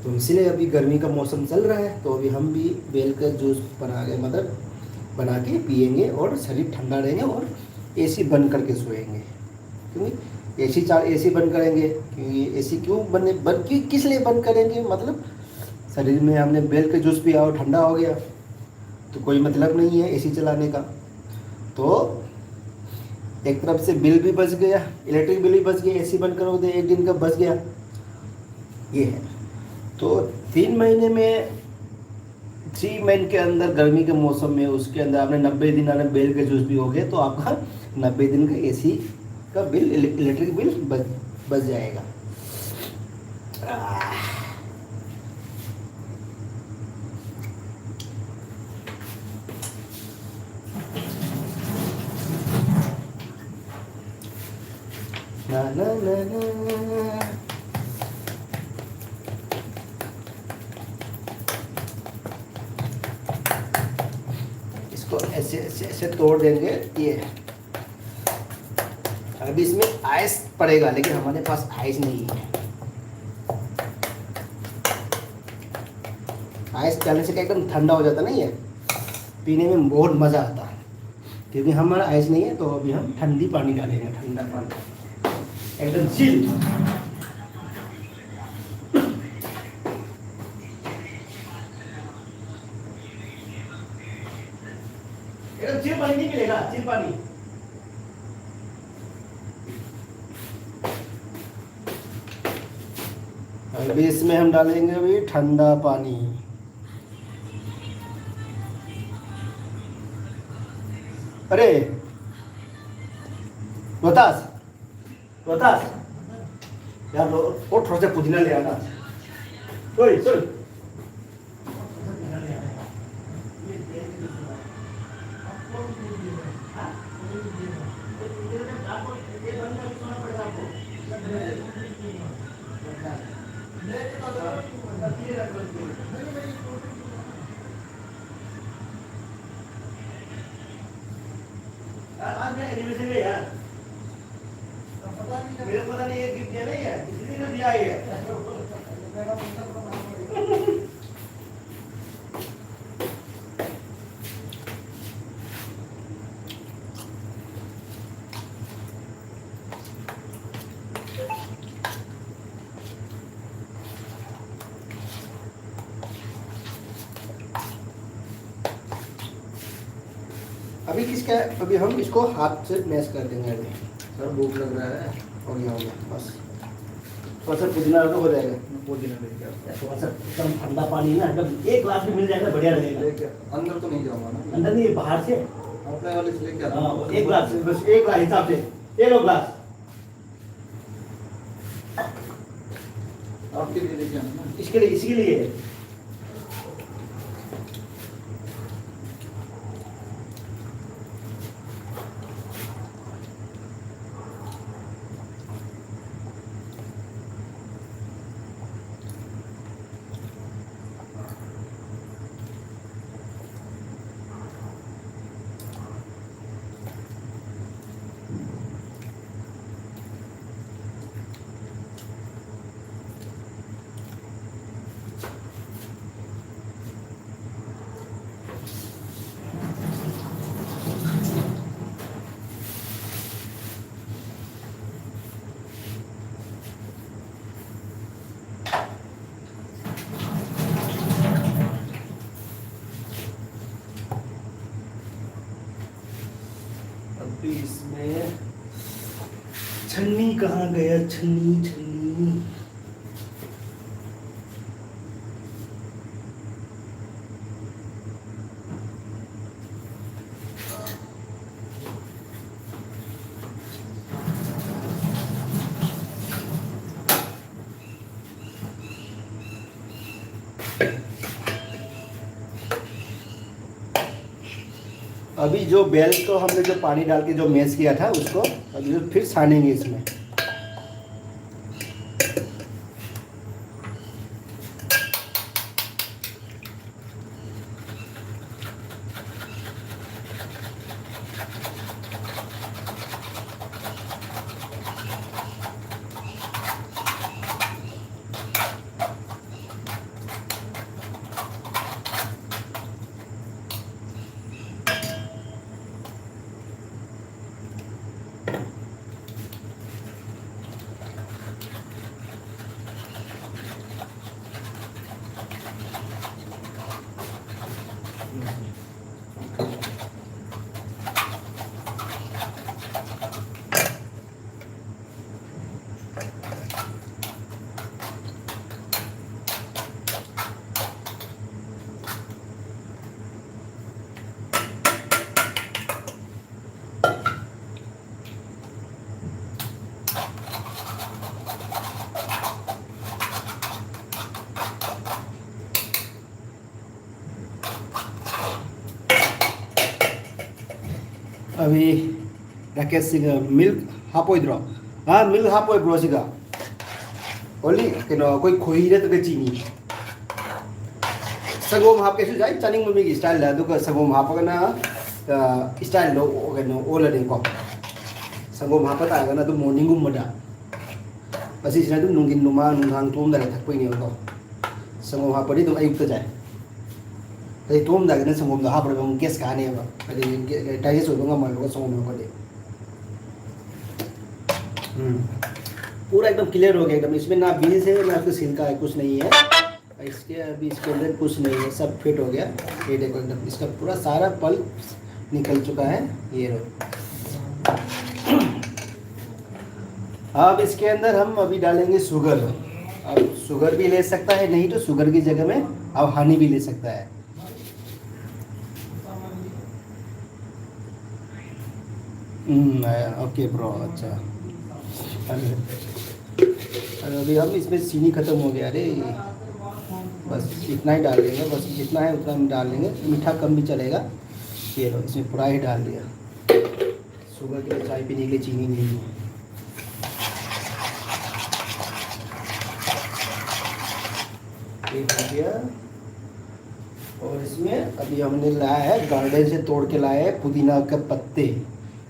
तो इसीलिए अभी गर्मी का मौसम चल रहा है, तो अभी हम भी बेल का जूस बना के, मतलब बना के पियेंगे और शरीर ठंडा रहेंगे और एसी बंद करके सोएंगे। क्योंकि एसी चाल एसी बंद करेंगे, क्योंकि एसी क्यों बंद बंद कि, किस लिए बंद करेंगे? मतलब शरीर में हमने बेल का जूस पिया और ठंडा हो गया, तो कोई मतलब नहीं है एसी चलाने का। तो एक तरफ से बिल भी बच गया, इलेक्ट्रिक बिल भी बच गया, एसी बंद करोगे तो एक दिन का बच गया। ये है। तो तीन महीने में, थ्री मंथ के अंदर, गर्मी के मौसम में, उसके अंदर आपने नब्बे दिन आपने बेल के जूस भी हो गए, तो आपका नब्बे दिन का एसी का बिल, इलेक्ट्रिक बिल बच बच जाएगा। ना ना ना ना। इसको ऐसे ऐसे ऐसे तोड़ देंगे। ये अभी इसमें आइस पड़ेगा, लेकिन हमारे पास आइस नहीं है। आइस डालने से क्या एकदम ठंडा हो जाता ना ये, पीने में बहुत मज़ा आता है। क्योंकि हमारा आइस नहीं है, तो अभी हम ठंडी पानी डालेंगे, ठंडा पानी, एकदम चिल। एकदम चिल पानी नहीं मिलेगा, चिल पानी। अभी इसमें हम डालेंगे अभी ठंडा पानी। अरे रोहतास, रोहतास यार, लो, वो थोड़ा सा पुदीना ले आना। ओए, सुन। आज मेरा एनिवर्सरी है यार। मेरे को पता नहीं, ये गिफ्ट दिया नहीं है, इसलिए तो दिया ही है। अभी किसका? अभी हम इसको हाथ से मैश कर देंगे अभी। सर, भूख लग रहा है। हो गया, हो गया, बस। थोड़ा सा पुदीना तो हो जाएगा। पुदीना लेके आओ। थोड़ा सा एकदम ठंडा पानी ना, एकदम एक गिलास भी मिल जाएगा, बढ़िया रहेगा। लेके अंदर तो नहीं जाऊंगा ना? अंदर नहीं, बाहर से। अपने वाले से लेके आता हूँ। हाँ, एक गिलास, बस एक गिलास हिसाब से। ये लो गिलास। आपके लिए लेके आना ना। इसके लिए, इसी के लिए है। अभी इसमें छन्नी कहाँ गया? छन्नी, छन्नी। अभी जो बेल को हमने जो पानी डाल के जो मैश किया था, उसको अभी फिर छानेंगे इसमें। ꯑꯕꯤ, ꯔꯥꯀꯦꯁ ꯁꯤꯡ, ꯃꯤꯜꯛ ꯍꯥꯞꯄꯣꯏꯗ꯭ꯔꯣ? ꯍꯥ, ꯃꯤꯜꯛ ꯍꯥꯞꯄꯣꯏꯕ꯭ꯔꯣ ꯁꯤꯒ? ꯑꯣꯟꯂꯤ ꯀꯩꯅꯣ, ꯑꯩꯈꯣꯏ ꯈꯣꯏꯍꯤ ꯅꯠꯇ꯭ꯔꯒ ꯆꯤꯅꯤ꯫ ꯁꯪꯒꯣꯝ ꯍꯥꯞꯀꯦꯁꯨ ꯌꯥꯏ, ꯆꯥꯅꯤꯡꯕ ꯃꯤꯒꯤ ꯁ꯭ꯇꯥꯏꯜꯗ꯫ ꯑꯗꯨꯒ ꯁꯪꯒꯣꯝ ꯍꯥꯞꯄꯒꯅ, ꯑ, ꯁ꯭ꯇꯥꯏꯜꯗꯣ ꯀꯩꯅꯣ ꯑꯣꯜꯂꯅꯤꯀꯣ꯫ ꯁꯪꯒꯣꯝ ꯍꯥꯞꯄ ꯇꯥꯔꯒꯅ ꯑꯗꯨꯝ ꯃꯣꯔꯅꯤꯡꯒꯨꯝꯕꯗ꯫ ꯑꯁꯤꯁꯤꯅ ꯑꯗꯨꯝ ꯅꯨꯡꯊꯤꯟ ꯅꯨꯃꯥꯡ ꯅꯨꯡꯗꯥꯡ ꯇꯨꯝꯂꯝꯗꯥꯏꯗ ꯊꯛꯄꯩꯅꯦꯕꯀꯣ꯫ ꯁꯪꯒꯣꯝ ꯍꯥꯞꯄꯗꯤ ꯑꯗꯨꯝ ꯑꯌꯨꯛꯇ ꯆꯥꯏ꯫ ꯑꯗꯩ ꯇꯨꯝꯂꯝꯗꯥꯏꯗꯅ ꯁꯪꯒꯣꯝꯗꯣ ꯍꯥꯞꯄꯗ ꯑꯃꯨꯛ ꯒ꯭ꯌꯥꯁ ꯀꯥꯅꯦꯕ꯫ ꯍꯥꯏꯗꯤ ꯒꯦ-, ꯗꯥꯏꯖꯦꯁ ꯑꯣꯏꯕ ꯉꯝꯃꯣꯏꯕꯀꯣ ꯁꯪꯒꯣꯝ ꯍꯥꯞꯄꯗꯤ꯫ हम्म। पूरा एकदम क्लियर हो गया एकदम। इसमें ना बीज है, ना कोई छिलका है, कुछ नहीं है। इसके, अभी इसके अंदर कुछ नहीं है, सब फिट हो गया। ये देखो एकदम, इसका पूरा सारा पल्प निकल चुका है। ये लो। अब इसके अंदर हम अभी डालेंगे शुगर। अब शुगर भी ले सकता है, नहीं तो शुगर की जगह में आप हनी भी ले सकता है। हम्म, ओके ब्रो, अच्छा। अरे, अरे, अभी हम इसमें चीनी ख़त्म हो गया। अरे, बस इतना ही डाल देंगे, बस जितना है उतना हम डाल देंगे, मीठा कम भी चलेगा। चलो, इसमें पूरा ही डाल दिया। शुगर के लिए, चाय पीने के लिए चीनी नहीं है। ये हो गया। और इसमें अभी हमने लाया है, गार्डन से तोड़ के लाए हैं पुदीना के पत्ते।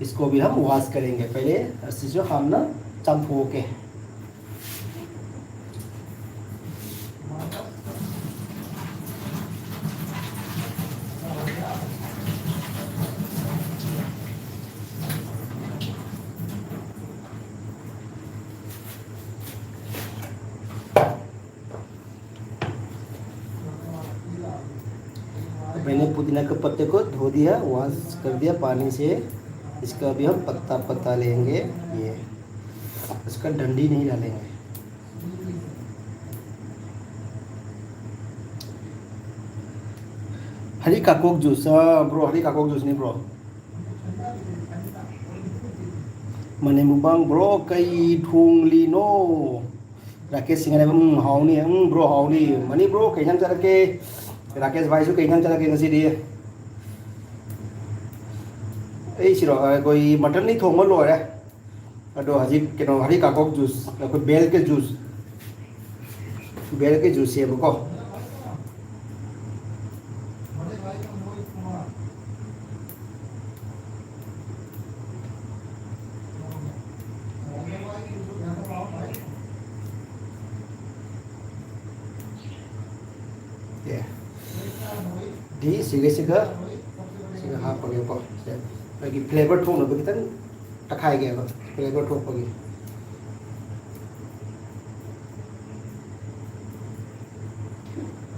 इसको भी हम वॉश करेंगे। पहले अच्छे से हम ना चंप होके मैंने पुदीना के पत्ते को धो दिया, वॉश कर दिया पानी से। इसका अभी हम पत्ता पत्ता लेंगे। ये इसका डंडी नहीं डालेंगे। हरी काकोक जूस, ब्रो, हरी काकोक जूस नहीं ब्रो। मने मुबांग ब्रो कई ठूंग ली नो। राकेश सिंह ने, "हम्म, हाउनी, हम्म, ब्रो, हाउनी।" मनी ब्रो, कई नाम चला के, राकेश भाई से कई नाम चला के नसी दिए। ए, सिरो, अ, कोई मटन नहीं थोंगो लो है। अदो हजी, के नो, हरी काकोक जूस, कोई बेल के जूस। बेल के जूस है, मुको। ꯁꯤꯒ, ꯁꯤꯒ, ꯁꯤꯒ ꯍꯥꯞꯄꯒꯦꯀꯣ꯫ ꯁꯦ, ꯑꯩꯒꯤ ꯐ꯭ꯂꯦꯕꯔ ꯊꯣꯛꯅꯕ ꯈꯤꯇꯪ ꯇꯛꯈꯥꯏꯒꯦꯕ, ꯐ꯭ꯂꯦꯕꯔ ꯊꯣꯛꯄꯒꯤ꯫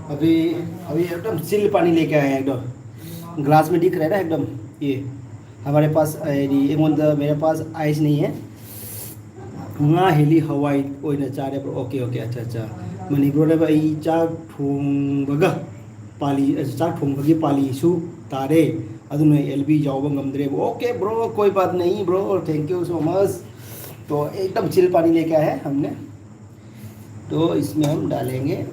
अभी, अभी एकदम चिल पानी लेके आए हैं, एकदम ग्लास में दिख रहा है ना, एकदम। ये हमारे पास, ये नहीं, ये मतलब मेरे पास आइस नहीं है। ꯉꯥ ꯍꯤꯂꯤ ꯍꯋꯥꯏ ꯑꯣꯏꯅ ꯆꯥꯔꯦ, ꯕ꯭ꯔꯣ꯫ ꯑꯣꯀꯦ, ꯑꯣꯀꯦ, ꯑꯠꯆꯥ, ꯑꯠꯆꯥ꯫ ꯃꯅꯤꯄꯨꯔꯗ ꯑꯩ ꯆꯥꯛ ꯊꯣꯡꯕꯒ ꯄꯥꯂꯤ, ꯆꯥꯛ ꯊꯣꯡꯕꯒꯤ ꯄꯥꯂꯤꯁꯨ ꯇꯥꯔꯦ, ꯑꯗꯨꯅ ꯑꯦꯜ ꯕꯤ ꯌꯥꯎꯕ ꯉꯝꯗ꯭ꯔꯦꯕ꯫ ओके ब्रो, कोई बात नहीं bro, thank you so much। तो एकदम चिल पानी लेके आए हैं हमने, तो इसमें हम डालेंगे।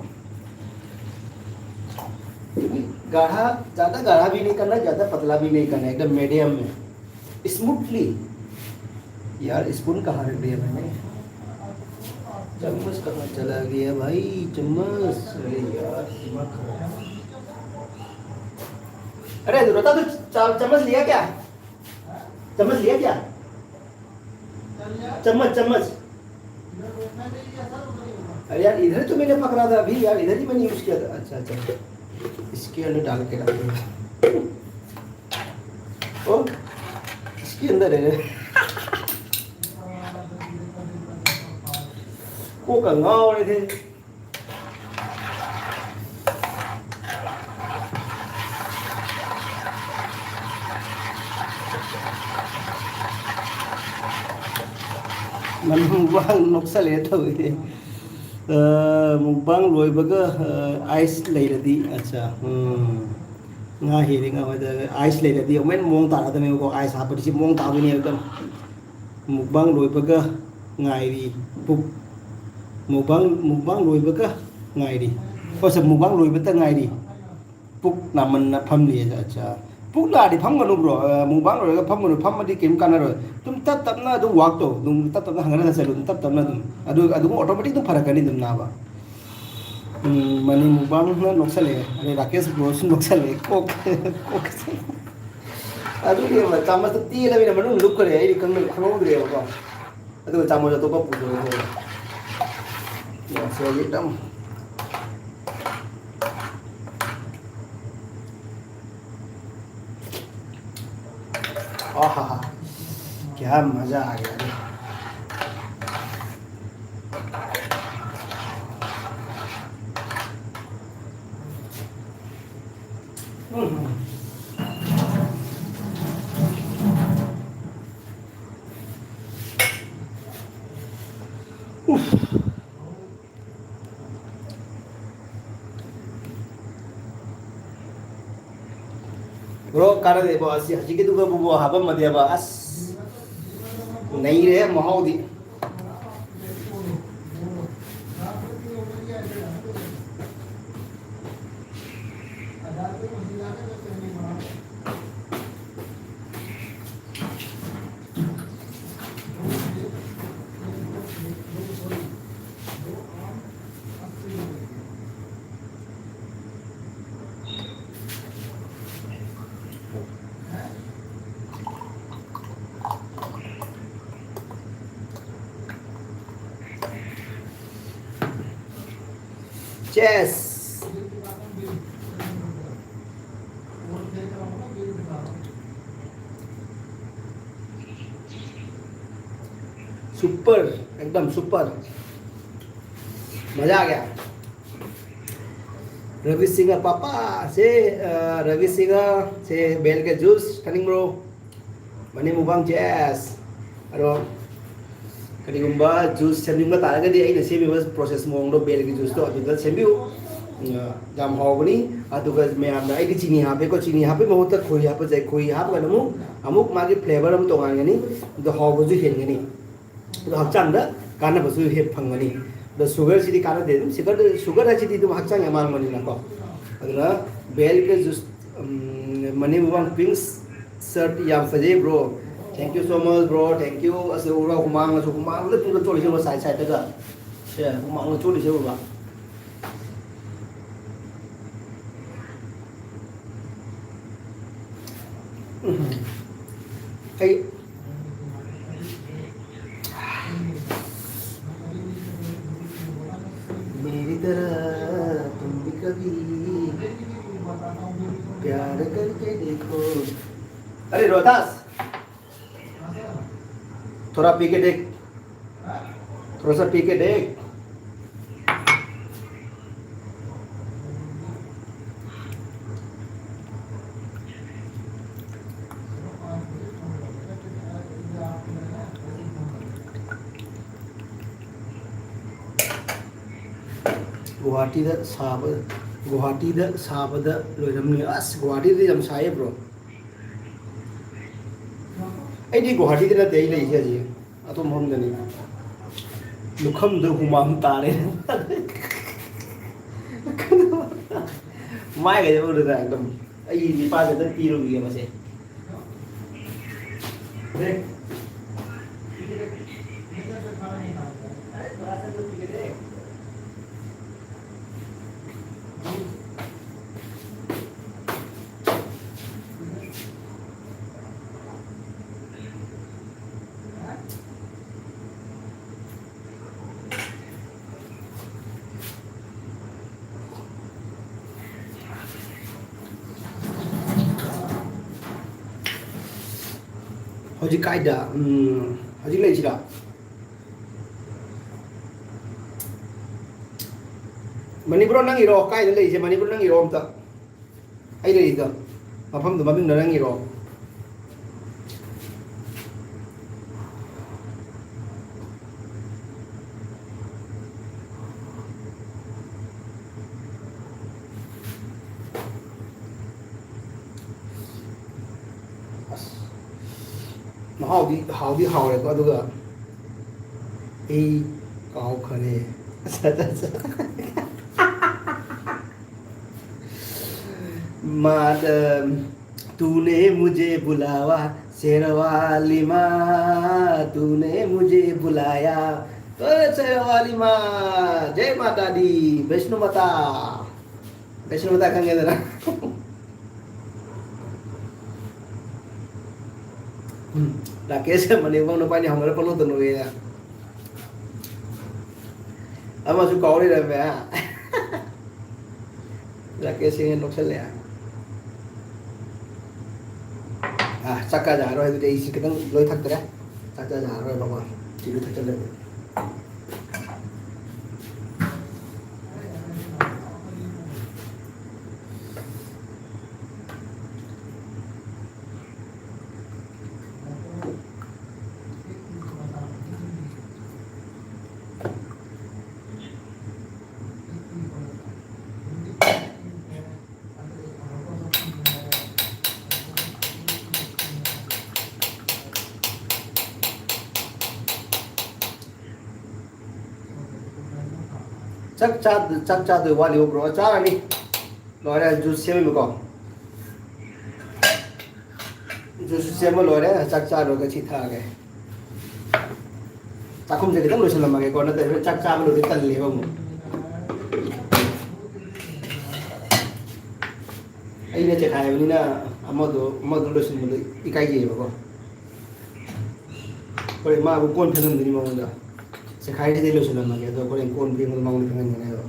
गाढ़ा, ज्यादा गाढ़ा भी नहीं करना, ज्यादा पतला भी नहीं करना, एकदम मीडियम में, स्मूथली। यार, स्पून कहाँ रख दिया मैंने? चम्मच कहाँ चला गया भाई? चम्मच, अरे यार, दिमाग खराब। अरे, रोता तो चा-, चम्मच लिया क्या? चम्मच लिया क्या? चम्मच, चम्मच। अरे यार, इधर तो मैंने पकड़ा था अभी यार, इधर ही मैंने यूज किया था। अच्छा, अच्छा, इसके अंदर डाल के रख दूंगा। ओ, इसके अंदर है। को कंगा और थे। ꯃꯅꯨꯡ ꯃꯨꯛꯕꯥꯡ ꯅꯣꯛꯁꯜꯂꯦ ꯇꯧꯋꯦ꯫ ꯑ, ꯃꯨꯛꯕꯥꯡ ꯂꯣꯏꯕꯒ, ꯑ, ꯑꯥꯏꯁ ꯂꯩꯔꯗꯤ, ꯑꯠꯆꯥ, ꯎꯝ꯫ ꯉꯥ ꯍꯦꯔꯤꯡ ꯑꯃꯗ ꯑꯥꯏꯁ ꯂꯩꯔꯗꯤ ꯑꯃꯨꯛ ꯍꯦꯟꯅ ꯃꯑꯣꯡ ꯇꯥꯔꯛꯀꯗꯕꯅꯦꯕꯀꯣ꯫ ꯑꯥꯏꯁ ꯍꯥꯞꯄꯗꯤ ꯁꯤ ꯃꯑꯣꯡ ꯇꯥꯗꯣꯏꯅꯦꯕ ꯑꯗꯨꯝ꯫ ꯃꯨꯛꯕꯥꯡ ꯂꯣꯏꯕꯒ ꯉꯥꯏꯔꯤ ꯄꯨꯛ꯫ ꯃꯨꯛꯕꯥꯡ, ꯃꯨꯛꯕꯥꯡ ꯂꯣꯏꯕꯒ ꯉꯥꯏꯔꯤ꯫ ꯑꯣ, ꯁꯦ, ꯃꯨꯛꯕꯥꯡ ꯂꯣꯏꯕꯇ ꯉꯥꯏꯔꯤ꯫ ꯄꯨꯛ ꯅꯥꯃꯟꯅ ꯐꯝꯂꯤ꯫ ꯑꯠꯆꯥ꯫ ꯄꯨꯛ ꯅꯥꯔꯗꯤ ꯐꯝꯒꯅꯨ, bro꯫ ꯑ, ꯃꯨꯛꯕꯥꯡ ꯂꯣꯏꯔꯒ ꯐꯝꯒꯅꯨ꯫ ꯐꯝꯃꯗꯤ ꯀꯩꯝ ꯀꯥꯟꯅꯔꯣꯏ꯫ ꯑꯗꯨꯝ ꯇꯞ ꯇꯞꯅ ꯑꯗꯨꯝ walk ꯇꯧ꯫ ꯑꯗꯨꯝ ꯇꯞ ꯇꯞꯅ ꯍꯟꯒꯠ ꯍꯟꯗ ꯆꯠꯂꯨ꯫ ꯑꯗꯨꯝ ꯇꯞ ꯇꯞꯅ ꯑꯗꯨꯝ꯫ ꯑꯗꯨ, ꯑꯗꯨꯝ automatic ꯑꯗꯨꯝ ꯐꯔꯛꯀꯅꯤ ꯑꯗꯨꯝ ꯅꯥꯕ꯫ ꯎꯝ, ꯃꯅꯤ ꯃꯨꯛꯕꯥꯡꯅ ꯅꯣꯛꯁꯜꯂꯛꯑꯦ꯫ ꯑꯗꯩ ꯔꯥꯀꯦꯁ bro ꯁꯨ ꯅꯣꯛꯁꯜꯂꯛꯑꯦ꯫ ꯀꯣꯛ, ꯀꯣꯛ꯫ ꯑꯗꯨꯅꯦꯕ, ꯆꯥꯃꯁꯇꯣ ꯇꯦꯜꯂꯕꯅꯤꯅ ꯃꯅꯨꯡ ꯂꯨꯞꯈ꯭ꯔꯦ꯫ ꯑꯩꯗꯤ ꯈꯪꯗ-, ꯈꯪꯍꯧꯗ꯭ꯔꯦꯕꯀꯣ꯫ ꯑꯗꯨꯒ ꯆꯥꯃꯁ ꯑꯇꯣꯞꯄ ꯄꯨꯊꯣꯔꯛꯑꯦ꯫ ꯌꯥꯁꯦ ꯍꯧꯖꯤꯛ ꯑꯗꯨꯝ꯫ ꯑꯍꯥꯍꯥ꯫ क्या मजा आ गया। Bro, ꯀꯥꯟꯅꯗꯦꯕꯣ꯫ ꯑꯁꯤ ꯍꯧꯖꯤꯛꯀꯤꯗꯨꯒꯕꯨ ꯍꯥꯞꯄꯝꯃꯗꯤꯕ, ꯑꯁ, ꯅꯩꯔꯦ ꯃꯍꯥꯎꯗꯤ꯫ Yes. Super, एकदम super. मजा आ गया. रवि सिंह पापा से, अ, रवि सिंह से बेल के जूस, कनिंग ब्रो. ꯃꯅꯤꯡ ꯃꯨꯛꯕꯥꯡ ꯆꯦꯁ. ꯑꯗꯣ ꯀꯔꯤꯒꯨꯝꯕ ꯖꯨꯁ ꯁꯦꯝꯅꯤꯡꯕ ꯇꯥꯔꯒꯗꯤ ꯑꯩꯅ ꯁꯦꯝꯃꯤꯕ ꯄ꯭ꯔꯣꯁꯦꯁ ꯃꯑꯣꯡꯗꯣ, ꯕꯦꯜꯒꯤ ꯖꯨꯁꯇꯣ ꯑꯗꯨꯗ ꯁꯦꯝꯕꯤꯌꯨ. ꯎꯝ, ꯌꯥꯝ ꯍꯥꯎꯕꯅꯤ. ꯑꯗꯨꯒ ꯃꯌꯥꯝꯅ, ꯑꯩꯗꯤ ꯆꯤꯅꯤ ꯍꯥꯞꯄꯦꯀꯣ, ꯆꯤꯅꯤ ꯍꯥꯞꯄꯩ ꯃꯍꯨꯠꯇ ꯈꯣꯏꯍꯤ ꯍꯥꯞꯄꯁꯦ. ꯈꯣꯏꯍꯤ ꯍꯥꯞꯄꯒꯅ ꯑꯃꯨꯛ, ꯑꯃꯨꯛ ꯃꯥꯒꯤ ꯐ꯭ꯂꯦꯕꯔ ꯑꯃ ꯇꯣꯉꯥꯟꯒꯅꯤ, ꯑꯗꯣ ꯍꯥꯎꯕꯁꯨ ꯍꯦꯟꯒꯅꯤ. ꯑꯗꯣ ꯍꯛꯆꯥꯡꯗ ꯀꯥꯟꯅꯕꯁꯨ ꯍꯦꯛ ꯐꯪꯒꯅꯤ. ꯑꯗꯣ ꯁꯨꯒꯔꯁꯤꯗꯤ ꯀꯥꯟꯅꯗꯦ, ꯑꯗꯨꯝ ꯁꯨꯒꯔ, ꯁꯨꯒꯔ ꯍꯥꯏꯁꯤꯗꯤ ꯑꯗꯨꯝ ꯍꯛꯆꯥꯡꯒꯤ ꯑꯃꯥꯡꯕꯅꯤꯅꯀꯣ. ꯑꯗꯨꯅ ꯕꯦꯜꯒꯤ ꯖꯨꯁ, ꯎꯝ, ꯃꯅꯤ ꯃꯨꯛꯕꯥꯡ ꯄꯤꯡꯁ ꯁꯔꯠ ꯌꯥꯝ ꯐꯖꯩ, bro. Thank you so much, bro. Thank you. ꯑꯁ, ꯎꯔ ꯍꯨꯃꯥꯡꯅꯁꯨ, ꯍꯨꯃꯥꯡꯗ ꯄꯨꯡꯆꯣꯠ ꯆꯣꯠꯂꯤꯁꯦ, ꯎꯔ, ꯁꯥꯏꯠ ꯁꯥꯏꯠꯇꯒ. ꯁꯦ, ꯍꯨꯃꯥꯡꯅ ꯆꯣꯠꯂꯤꯁꯦ, ꯎꯔ. ꯎꯝ. ꯑꯩ मेरी तरह तुम भी कभी प्यार करके देखो. अरे रोहतास, थोड़ा पी के देख, थोड़ा सा पी के देख. ꯒꯨꯍꯥꯇꯤꯗ ꯁꯥꯕ, ꯒꯨꯍꯥꯇꯤꯗ ꯁꯥꯕꯗ ꯂꯣꯏꯔꯝꯃꯤ. ꯑꯁ, ꯒꯨꯍꯥꯇꯤꯗꯗꯤ ꯌꯥꯝ ꯁꯥꯏꯌꯦ, bro. ꯑꯩꯗꯤ ꯒꯨꯍꯥꯇꯤꯗ ꯅꯠꯇꯦ, ꯑꯩ ꯂꯩꯁꯦ ꯍꯧꯖꯤꯛ. ꯑꯇꯣꯞꯄ ꯃꯐꯝꯗꯅꯤ. ꯂꯨꯈꯝꯗ ꯍꯨꯃꯥꯡ ꯇꯥꯔꯦ. ꯃꯥꯏꯒꯁꯦ ꯎꯔꯗ ꯑꯗꯨꯝ ꯑꯩ ꯅꯤꯄꯥꯟꯗ ꯑꯗꯨꯝ ꯄꯤꯔꯨꯒꯦ ꯃꯁꯦ. ꯍꯧꯖꯤꯛ ꯀꯥꯏꯗ? ꯎꯝ, ꯍꯧꯖꯤꯛ ꯂꯩꯁꯤꯔꯥ? ꯃꯅꯤꯄꯨꯔ ꯅꯪꯒꯤꯔꯣ? ꯀꯥꯏꯗ ꯂꯩꯁꯦ? ꯃꯅꯤꯄꯨꯔ ꯅꯪꯒꯤꯔꯣ? ꯑꯝꯇ ꯑꯩ ꯂꯩꯔꯤꯗꯣ ꯃꯐꯝꯗꯣ ꯃꯃꯤꯡꯗꯣ ꯅꯪꯒꯤꯔꯣ? ꯑꯁ, ꯃꯍꯥꯎꯗꯤ ꯍꯥꯎꯗꯤ ꯍꯥꯎꯔꯦꯀꯣ, ꯑꯗꯨꯒ ꯑꯩ ꯀꯥꯎꯈ꯭ꯔꯦ꯫ ꯃꯥꯗ ꯇꯨꯅꯦ ꯃꯨꯖꯦ ꯕꯨꯂꯥꯋꯥ ꯁꯦꯔꯋꯥꯂꯤ ꯃꯥ, ꯇꯨꯅꯦ ꯃꯨꯖꯦ ꯕꯨꯂꯥꯌꯥ꯫ ꯑꯣ ꯁꯦꯔꯋꯥꯂꯤ ꯃꯥ, ꯖꯩ ꯃꯥꯇꯥ ꯗꯤ, ꯕꯩꯁꯅꯨ ꯃꯥꯇꯥ꯫ ꯕꯩꯁꯅꯨ ꯃꯥꯇꯥ ꯈꯪꯉꯦꯗꯅ꯫ ꯎꯝ, ꯔꯥꯀꯦꯁ ꯃꯅꯤꯡꯕꯧ ꯅꯨꯄꯥꯅꯤ ꯍꯧꯅꯔ ꯄꯣꯠꯂꯣꯠꯇ ꯅꯣꯛꯑꯦ꯫ ꯑꯃꯁꯨ ꯀꯥꯎ ꯂꯩꯔꯝꯃꯦ, ꯍꯥ? ꯔꯥꯀꯦꯁ ꯁꯤꯡꯍ ꯅꯣꯛꯁꯜꯂꯦ꯫ ꯑꯥ, ꯆꯥꯛ ꯆꯥꯖꯔꯔꯣꯏ ꯑꯗꯨꯗꯤ, ꯑꯩꯁꯤ ꯈꯤꯇꯪ ꯂꯣꯏ ꯊꯛꯇ꯭ꯔꯦ꯫ ꯆꯥꯛ ꯆꯥꯖꯔꯔꯣꯏ ꯕꯕꯥ꯫ ꯁꯤ ꯂꯣꯏ ꯊꯛꯆꯜꯂꯦ꯫ ꯆꯥꯛ ꯆꯥ-, ꯆꯥꯛ ꯆꯥꯗꯣꯏ ꯋꯥꯠꯂꯤꯕ, ꯕ꯭ꯔꯣ? ꯆꯥꯔꯅꯤ꯫ ꯂꯣꯏꯔꯦ, ꯖꯨꯁ ꯁꯦꯝꯃꯤꯕꯀꯣ꯫ ꯖꯨꯁ ꯁꯦꯝꯕ ꯂꯣꯏꯔꯦ, ꯆꯥꯛ ꯆꯥ ꯂꯣꯏꯔꯒ ꯁꯤ ꯊꯛꯑꯒꯦ꯫ ꯆꯥꯛꯈꯨꯝꯁꯦ ꯈꯤꯇꯪ ꯂꯣꯏꯁꯜꯂꯝꯃꯒꯦꯀꯣ, ꯅꯠꯇ꯭ꯔꯗꯤ ꯍꯣꯔꯦꯟ ꯆꯥꯛ ꯆꯥꯕ ꯂꯣꯏꯔꯗꯤ ꯇꯜꯂꯦꯕ ꯑꯃꯨꯛ꯫ ꯑꯩꯅ ꯆꯦꯈꯥꯏꯕꯅꯤꯅ ꯑꯃꯗꯣ, ꯑꯃꯗꯣ ꯂꯣꯏꯁꯤꯟꯕꯗꯣ ꯏꯀꯥꯏꯖꯩꯌꯦꯕꯀꯣ꯫ ꯍꯣꯔꯦꯟ ꯃꯥ ꯑꯃꯨꯛ ꯀꯣꯟ ꯐꯦꯡꯉꯝꯗꯣꯏꯅꯤ ꯃꯉꯣꯟꯗ꯫ ꯆꯦꯈꯥꯏꯔꯤꯁꯤꯗꯤ ꯂꯣꯏꯁꯤꯜꯂꯝꯃꯒꯦ, ꯑꯗꯣ ꯍꯣꯔꯦꯟ ꯀꯣꯟ ꯐꯦꯡꯕꯗꯣ ꯃꯉꯣꯟꯗ ꯐꯦꯡꯍꯟꯒꯅꯤ ꯍꯥꯏꯕ꯫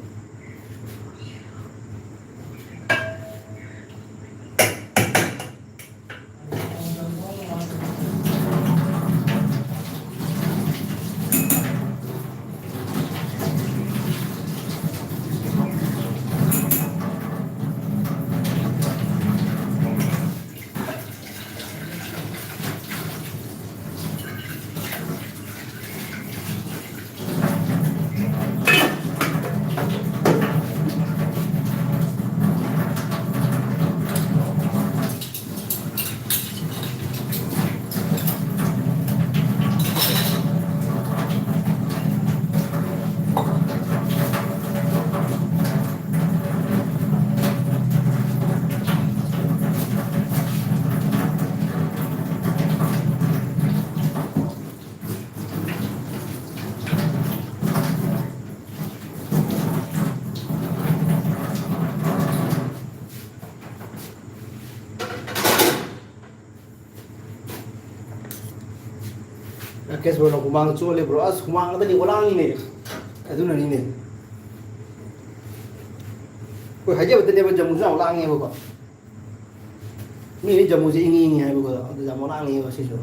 ꯔꯥꯀꯦꯁ ꯕ꯭ꯔꯣꯅ ꯍꯨꯃꯥꯡ ꯆꯣꯜꯂꯦ ꯕ꯭ꯔꯣ꯫ ꯑꯁ, ꯍꯨꯃꯥꯡꯗꯅꯤ ꯑꯣꯂꯥꯡꯉꯤꯅꯦ꯫ ꯑꯗꯨꯅꯅꯤꯅꯦ꯫ ꯑꯩꯈꯣꯏ ꯍꯥꯏꯖꯕꯗꯅꯦꯕ, ꯖꯝꯕꯨꯁꯦ ꯌꯥꯝ ꯂꯥꯡꯉꯦꯕꯀꯣ꯫ ꯃꯤꯗꯤ ꯖꯝꯕꯨꯁꯦ ꯏꯪꯉꯤ ꯏꯪꯉꯤ ꯍꯥꯏꯕꯀꯣ, ꯑꯗꯨ ꯌꯥꯝ ꯂꯥꯡꯉꯦꯕ ꯁꯤꯁꯨ꯫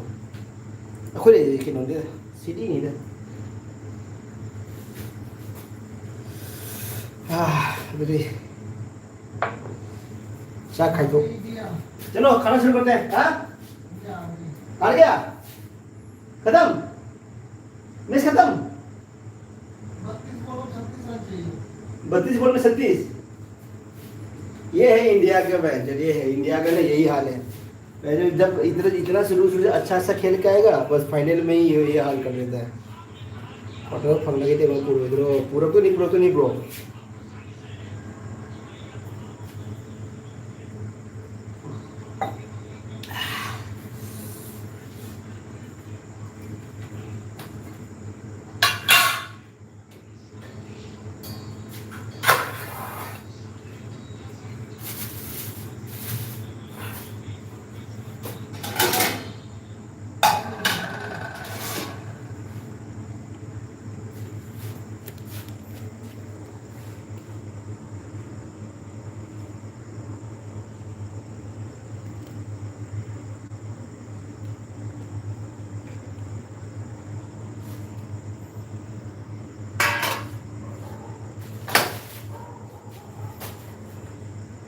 ꯑꯩꯈꯣꯏ ꯂꯩꯔꯤꯁꯦ ꯀꯩꯅꯣꯗ, ꯁꯤꯇꯤꯅꯤꯗ꯫ ꯑꯥ, ꯑꯗꯨꯗꯤ ꯆꯥꯛ ꯈꯥꯏꯗꯣꯛ꯫ चलो, खाना शुरू करते हैं। हाँ? आ गया? खत्म? मिस खत्म? बत्तीस बोलो में छत्तीस। ये है इंडिया का, बहन, ये है इंडिया का ना, यही हाल है। पहले जब इतना, इतना शुरू, शुरू से अच्छा, अच्छा खेल के आएगा, बस फाइनल में ही ये, ये हाल कर देता है। और तो फंगना के टेबल पूरा इधर, पूरा तो नहीं, पूरा तो नहीं, ब्रो।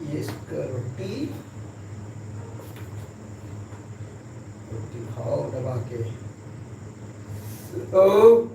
ये इसका रोटी, रोटी खाओ दबा के। ओ,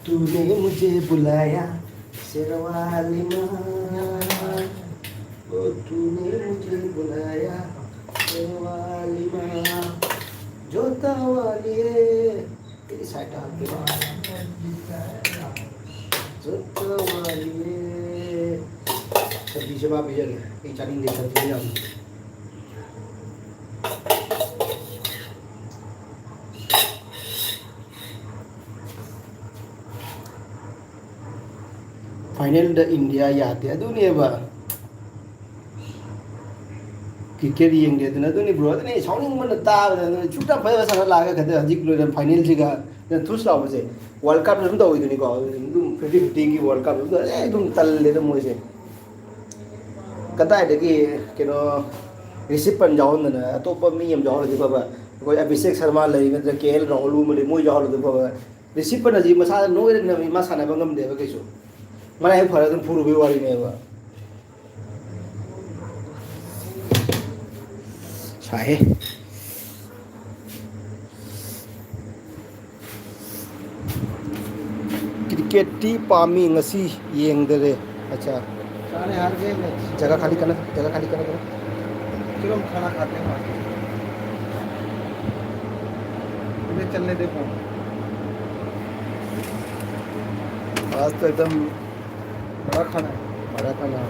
तूने मुझे बुलाया, शेरवाली माँ। ओ, तूने मुझे बुलाया, शेरवाली माँ। जोता वाली है, तेरी ꯁꯥꯏꯠꯇ ꯍꯥꯞꯄꯤꯔꯣ꯫ ꯆꯠꯇ ꯋꯥꯔꯤꯌꯦ꯫ ꯁꯟꯊꯤꯁꯦ ꯃꯥ ꯄꯤꯖꯒꯦ꯫ ꯑꯩ ꯆꯥꯅꯤꯡꯗꯦ ꯁꯟꯊꯤꯁꯦ ꯌꯥꯝ꯫ ꯐꯥꯏꯅꯦꯜꯗ ꯏꯟꯗꯤꯌꯥ ꯌꯥꯗꯦ꯫ ꯑꯗꯨꯅꯦꯕ꯫ ꯀ꯭ꯔꯤꯀꯦꯠ ꯌꯦꯡꯗꯦ ꯑꯗꯨꯅ꯫ ꯑꯗꯨꯅꯤ ꯕ꯭ꯔꯣ, ꯑꯗꯨꯅꯤ ꯁꯥꯎꯅꯤꯡꯕꯅ ꯇꯥꯕꯗ꯫ ꯑꯗꯨꯅ ꯁꯨꯛꯇ ꯐꯖ ꯐꯖꯅ ꯂꯥꯛꯑꯒ ꯈꯛꯇ ꯍꯧꯖꯤꯛ ꯂꯣꯏꯔ ꯐꯥꯏꯅꯦꯜꯁꯤꯒ ꯊꯨꯁ ꯂꯥꯎꯕꯁꯦ꯫ ꯋꯥꯔꯜ ꯀꯞ ꯑꯗꯨꯝ ꯇꯧꯋꯤꯗꯨꯅꯤꯀꯣ꯫ ꯑꯗꯨꯝ ꯐꯤꯐꯇꯤ ꯐꯤꯐꯇꯤꯒꯤ ꯋꯥꯔꯜ ꯀꯞ ꯑꯗꯨꯝ ꯑꯦ ꯑꯗꯨꯝ ꯇꯜꯂꯦꯗ ꯃꯣꯏꯁꯦ꯫ ꯀꯗꯥꯏꯗꯒꯤ ꯀꯩꯅꯣ ꯔꯤꯁꯤꯞ ꯄꯟ ꯌꯥꯎꯍꯟꯗꯅ ꯑꯇꯣꯞꯄ ꯃꯤ ꯑꯃ ꯌꯥꯎꯍꯜꯂꯗꯤ ꯐꯕ꯫ ꯑꯩꯈꯣꯏ ꯑꯕꯤꯁꯦꯛ ꯁꯔꯃꯥ ꯂꯩ, ꯅꯠꯇ꯭ꯔꯒ ꯀꯦ ꯑꯦꯜ ꯔꯥꯍꯨꯜꯒꯨꯝꯕ ꯂꯩ, ꯃꯣꯏ ꯌꯥꯎꯍꯜꯂꯗꯤ ꯐꯕ꯫ ꯔꯤꯁꯤꯞ ꯄꯟ ꯑꯁꯤ ꯃꯁꯥꯗ ꯅꯣꯏꯔꯛꯅꯕꯅꯤ, ꯃꯥ ꯁꯥꯟꯅꯕ ꯉꯝꯗꯦꯕ ꯀꯩꯁꯨ꯫ ꯃꯔꯥꯏꯕꯛ ꯐꯔꯒ ꯑꯗꯨꯝ ꯐꯨꯔꯨꯕꯩ ꯋꯥꯔꯤꯅꯦꯕ꯫ ꯁꯥꯏꯍꯦ꯫ ꯀ꯭ꯔꯤꯀꯦꯠꯇꯤ ꯄꯥꯝꯃꯤ, ꯉꯁꯤ ꯌꯦꯡꯗꯔꯦ꯫ ꯑꯠꯆꯥ꯫ सारे हार गए मैच। जगह खाली करना, जगह खाली करना, करना। चलो हम खाना खाते हैं वहाँ से। इन्हें चलने दे फोन। आज तो एकदम बड़ा खाना है। बड़ा खाना है।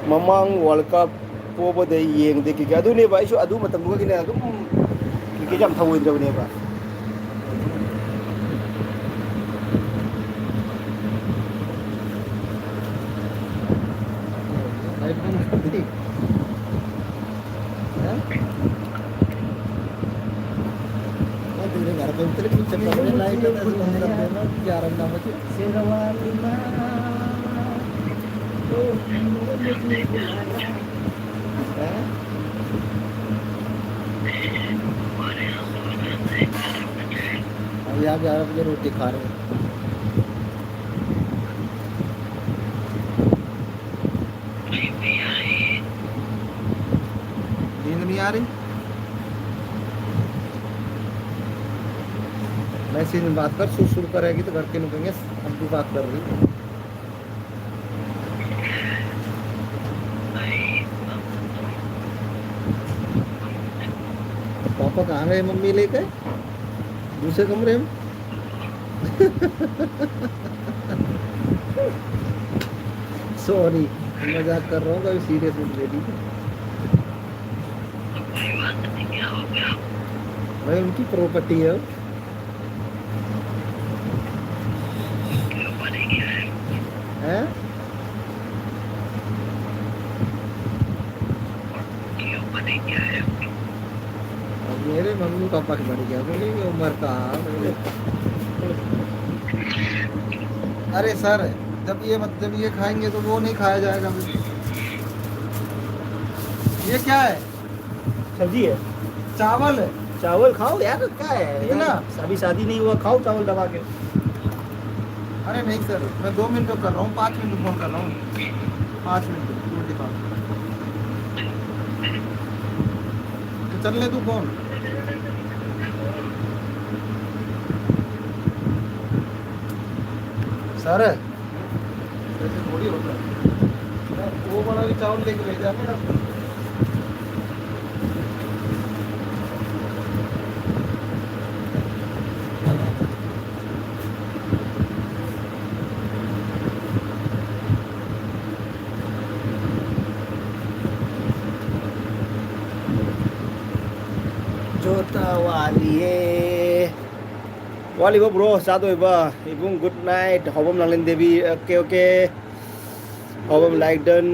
ꯃꯃꯥꯡ ꯋꯥꯔꯜ ꯀꯞ ꯄꯣꯕꯗꯩ ꯌꯦꯡꯗꯦ ꯀ꯭ꯔꯤꯀꯦꯠ꯫ ꯑꯗꯨꯅꯦꯕ ꯑꯩꯁꯨ ꯑꯗꯨ ꯃꯇꯝꯗꯨꯒꯗꯤꯅꯦ ꯑꯗꯨꯝ ꯀ꯭ꯔꯤꯀꯦꯠ ꯌꯥꯝ ꯊꯧꯑꯣꯏꯗ꯭ꯔꯕꯅꯦꯕ꯫ अभी आप ग्यारह बजे रोटी खा रहे हो। नींद नहीं आ रही? मैसेज में बात कर, सुर सुर करेगी तो घर के निकलेंगे, हम भी बात कर रही। कहाँ गए मम्मी लेके? दूसरे कमरे में। सॉरी, मजाक कर रहा हूँ, कभी सीरियस मत ले लीजिए। भाई, उनकी प्रॉपर्टी है वो। हैं? अब मेरे मम्मी पापा की बन गया, बोले, "ये उम्र का, बोले।" अरे सर, जब ये मत, जब ये खाएंगे तो वो नहीं खाया जाएगा फिर। ये क्या है? सब्जी है। चावल है। चावल खाओ यार, क्या है इतना? यार, अभी शादी नहीं हुआ, खाओ चावल दबा के। अरे नहीं सर, मैं दो मिनट कर रहा हूँ, पाँच मिनट फोन कर रहा हूँ। पाँच मिनट, रोटी पाँच। तो चल ले तू फोन। सर, ऐसे थोड़ी होता है। वो बड़ा भी चावल लेके भेजा है ना। ꯖꯣꯇꯥ ꯋꯥꯂꯤꯌꯦ꯫ ꯋꯥꯠꯂꯤꯕ ꯕ꯭ꯔꯣ, ꯆꯥꯗꯣꯏꯕ꯫ ꯏꯕꯨꯡ, good night. Houbam Langlen Devi, okay, okay. Houbam like done.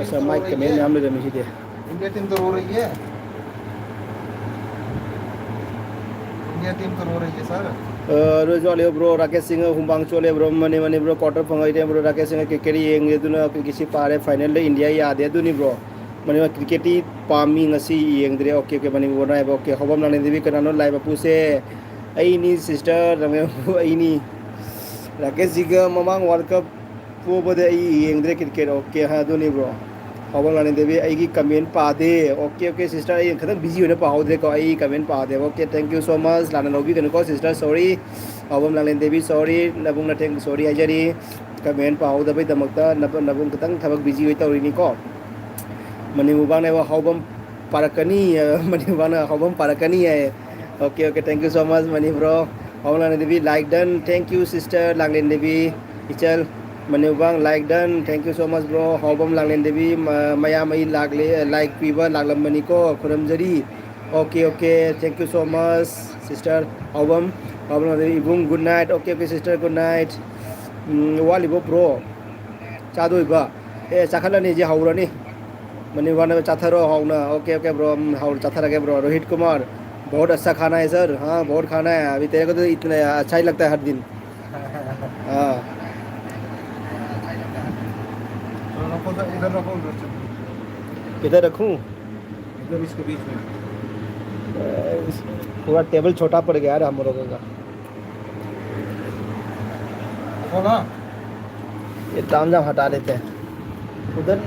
ꯑꯁ, ꯃꯥꯏ ꯀꯃꯦꯟ ꯃꯌꯥꯝ ꯂꯩꯔꯝꯃꯤ ꯁꯤꯗꯤ꯫ इंडिया टीम तो रो रही है। इंडिया टीम तो रो रही है सर। ꯑ, ꯔꯣꯏꯖꯨ ꯋꯥꯠꯂꯤꯕ ꯕ꯭ꯔꯣ, ꯔꯥꯀꯦꯁ ꯁꯤꯡꯍ ꯍꯨꯝꯕꯥꯡ ꯆꯣꯠꯂꯦ bro, Mani, Mani bro, quarter ꯐꯪꯉꯛꯏꯅꯦ ꯕ꯭ꯔꯣ, ꯔꯥꯀꯦꯁ ꯁꯤꯡꯍ ꯀ꯭ꯔꯤꯀꯦꯠ ꯌꯦꯡꯉꯦ ꯑꯗꯨꯅ ꯀ꯭ꯔꯤꯀꯦꯠꯁꯤ ꯄꯥꯔꯦ, ꯐꯥꯏꯅꯦꯜꯗ ꯏꯟꯗꯤꯌꯥ ꯌꯥꯗꯦ ꯑꯗꯨꯅꯤ ꯕ꯭ꯔꯣ꯫ ꯃꯅꯤ, ꯀ꯭ꯔꯤꯀꯦꯠꯇꯤ ꯄꯥꯝꯃꯤ, ꯉꯁꯤ ꯌꯦꯡꯗ꯭ꯔꯦ, ꯑꯣꯀꯦ, ꯑꯣꯀꯦ, ꯃꯅꯤꯄꯨꯔ ꯍꯥꯏꯕ, ꯑꯣꯀꯦ, ꯍꯧꯕꯝ ꯂꯥꯡꯂꯦꯟ ꯗꯦꯕꯤ ꯀꯅꯥꯅꯣ ꯂꯥꯏ ꯃꯄꯨꯁꯦ? ꯑꯩꯅꯤ ꯁꯤꯁꯇꯔ ꯔꯃꯦ, ꯑꯩꯅꯤ꯫ ꯔꯥꯀꯦꯁ ꯁꯤꯡꯍ ꯃꯃꯥꯡ ꯋꯥꯔꯜ ꯀꯞ ꯄꯣꯕꯗ ꯑꯩ ꯌꯦꯡꯗ꯭ꯔꯦ ꯀ꯭ꯔꯤꯀꯦꯠ꯫ ꯑꯣꯀꯦ, ꯍꯥ, ꯑꯗꯨꯅꯤ ꯕ꯭ꯔꯣ꯫ ꯍꯧꯕꯝ ꯂꯥꯡꯂꯦꯟ ꯗꯦꯕꯤ, ꯑꯩꯒꯤ ꯀꯃꯦꯟ ꯄꯥꯗꯦ꯫ ꯑꯣꯀꯦ, ꯑꯣꯀꯦ, ꯁꯤꯁꯇꯔ, ꯑꯩ ꯈꯤꯇꯪ ꯕꯤꯖꯤ ꯑꯣꯏꯅ ꯄꯥꯍꯧꯗ꯭ꯔꯦꯀꯣ, ꯑꯩ ꯀꯃꯦꯟ ꯄꯥꯗꯦꯕ꯫ Okay, thank you so much꯫ ꯂꯥꯟꯅ ꯂꯧꯕꯤꯒꯅꯨꯀꯣ ꯁꯤꯁꯇꯔ, ꯁꯣꯔꯤ꯫ ꯍꯧꯕꯝ ꯂꯥꯡꯂꯦꯟ ꯗꯦꯕꯤ, ꯁꯣꯔꯤ꯫ ꯅꯕꯨꯡ ꯅꯊꯦꯡ ꯁꯣꯔꯤ ꯍꯥꯏꯖꯔꯤ꯫ ꯀꯃꯦꯟ ꯄꯥꯍꯧꯗꯕꯩꯗꯃꯛꯇ ꯅꯕ-, ꯅꯕꯨꯡ ꯈꯤꯇꯪ ꯊꯕꯛ ꯕꯤꯖꯤ ꯑꯣꯏ ꯇꯧꯔꯤꯅꯤꯀꯣ꯫ ꯃꯅꯤ ꯃꯨꯕꯥꯡꯅꯦꯕ ꯍꯧꯕꯝ ꯄꯥꯔꯛꯀꯅꯤ, ꯑ, ꯃꯅꯤꯄꯨꯔꯅ ꯑꯍꯥꯎꯕ ꯑꯃ ꯄꯥꯔꯛꯀꯅꯤ ꯍꯥꯏꯌꯦ꯫ Okay, okay, thank you so much, ꯃꯅꯤꯄꯨꯔꯣ꯫ How ꯂꯥꯡꯂꯦꯟ Devi, like done, thank you, sister ꯂꯥꯡꯂꯦꯟ Devi, ꯏꯆꯜ Manipur, like done, thank you so much, bro꯫ ꯍꯥꯎꯕꯝ ꯂꯥꯡꯂꯦꯟ Devi, ꯃ-, ꯃꯌꯥꯝ ꯑꯩ ꯂꯥꯛꯂꯦ, like ꯄꯤꯕ ꯂꯥꯛꯂꯝꯕꯅꯤꯀꯣ, ꯈꯨꯔꯨꯝꯖꯔꯤ꯫ Okay, okay, thank you so much, sister ꯍꯥꯎꯕꯝ, ꯍꯥꯎꯕꯝ ꯂꯥꯡꯂꯦꯟ Devi, ꯏꯕꯨꯡ, good night, okay, okay, sister, good night꯫ ꯎꯝ, ꯋꯥꯠꯂꯤꯕꯣ, bro? ꯆꯥꯗꯣꯏꯕ? ꯑꯦ, ꯆꯥꯈꯠꯂꯅꯤ, ꯍꯧꯖꯤꯛ ꯍꯧꯔꯅꯤ꯫ ꯃꯅꯤꯄꯨꯔꯅ ꯆꯥꯊꯔꯣ ꯍꯥꯎꯅ꯫ Okay, okay, bro, हम हाउल चाथा रखे, bro। रोहित कुमार, बहुत अच्छा खाना है, सर। हाँ, बहुत खाना है। अभी तेरे को तो इतना अच्छा ही लगता है हर दिन। हाँ। इधर रखो, उधर से। इधर रखूँ? इधर इसके बीच में। पूरा टेबल छोटा पड़ गया यार हम लोगों का। देखो ना। ये तामझाम हटा देते हैं। उधर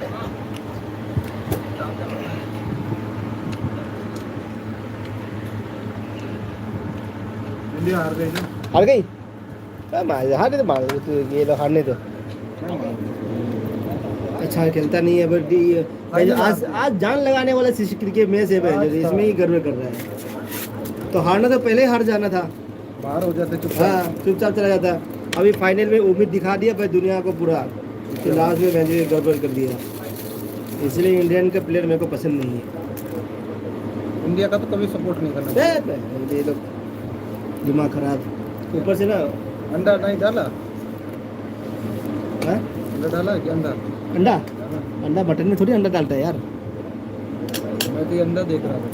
इंडिया हार गई ना? हार गई? क्या मार, हारने दो, मार, तू ये लो, हारने दो। क्या मार? अच्छा खेलता नहीं है, but ये, आज, आज जान लगाने वाला क्रिकेट मैच है भाई, इसमें ही गड़बड़ कर रहा है। तो हारना तो पहले ही हार जाना था। बाहर हो जाते चुपचाप। हाँ, चुपचाप चला जाता। अभी फाइनल में उम्मीद दिखा दिया भाई दुनिया को पूरा, कि लास्ट में मैंने गड़बड़ कर दिया। इसलिए इंडियन का प्लेयर मेरे को पसंद नहीं है। इंडिया का तो कभी सपोर्ट नहीं करना चाहिए। ए, बे, ये लोग दिमाग खराब। ऊपर से ना अंडा नहीं डाला? हैं? अंडा डाला है क्या? अंडा। अंडा? हाँ। अंडा मटन में थोड़ी अंडा डालता है यार। मैं तो ये अंडा देख रहा था।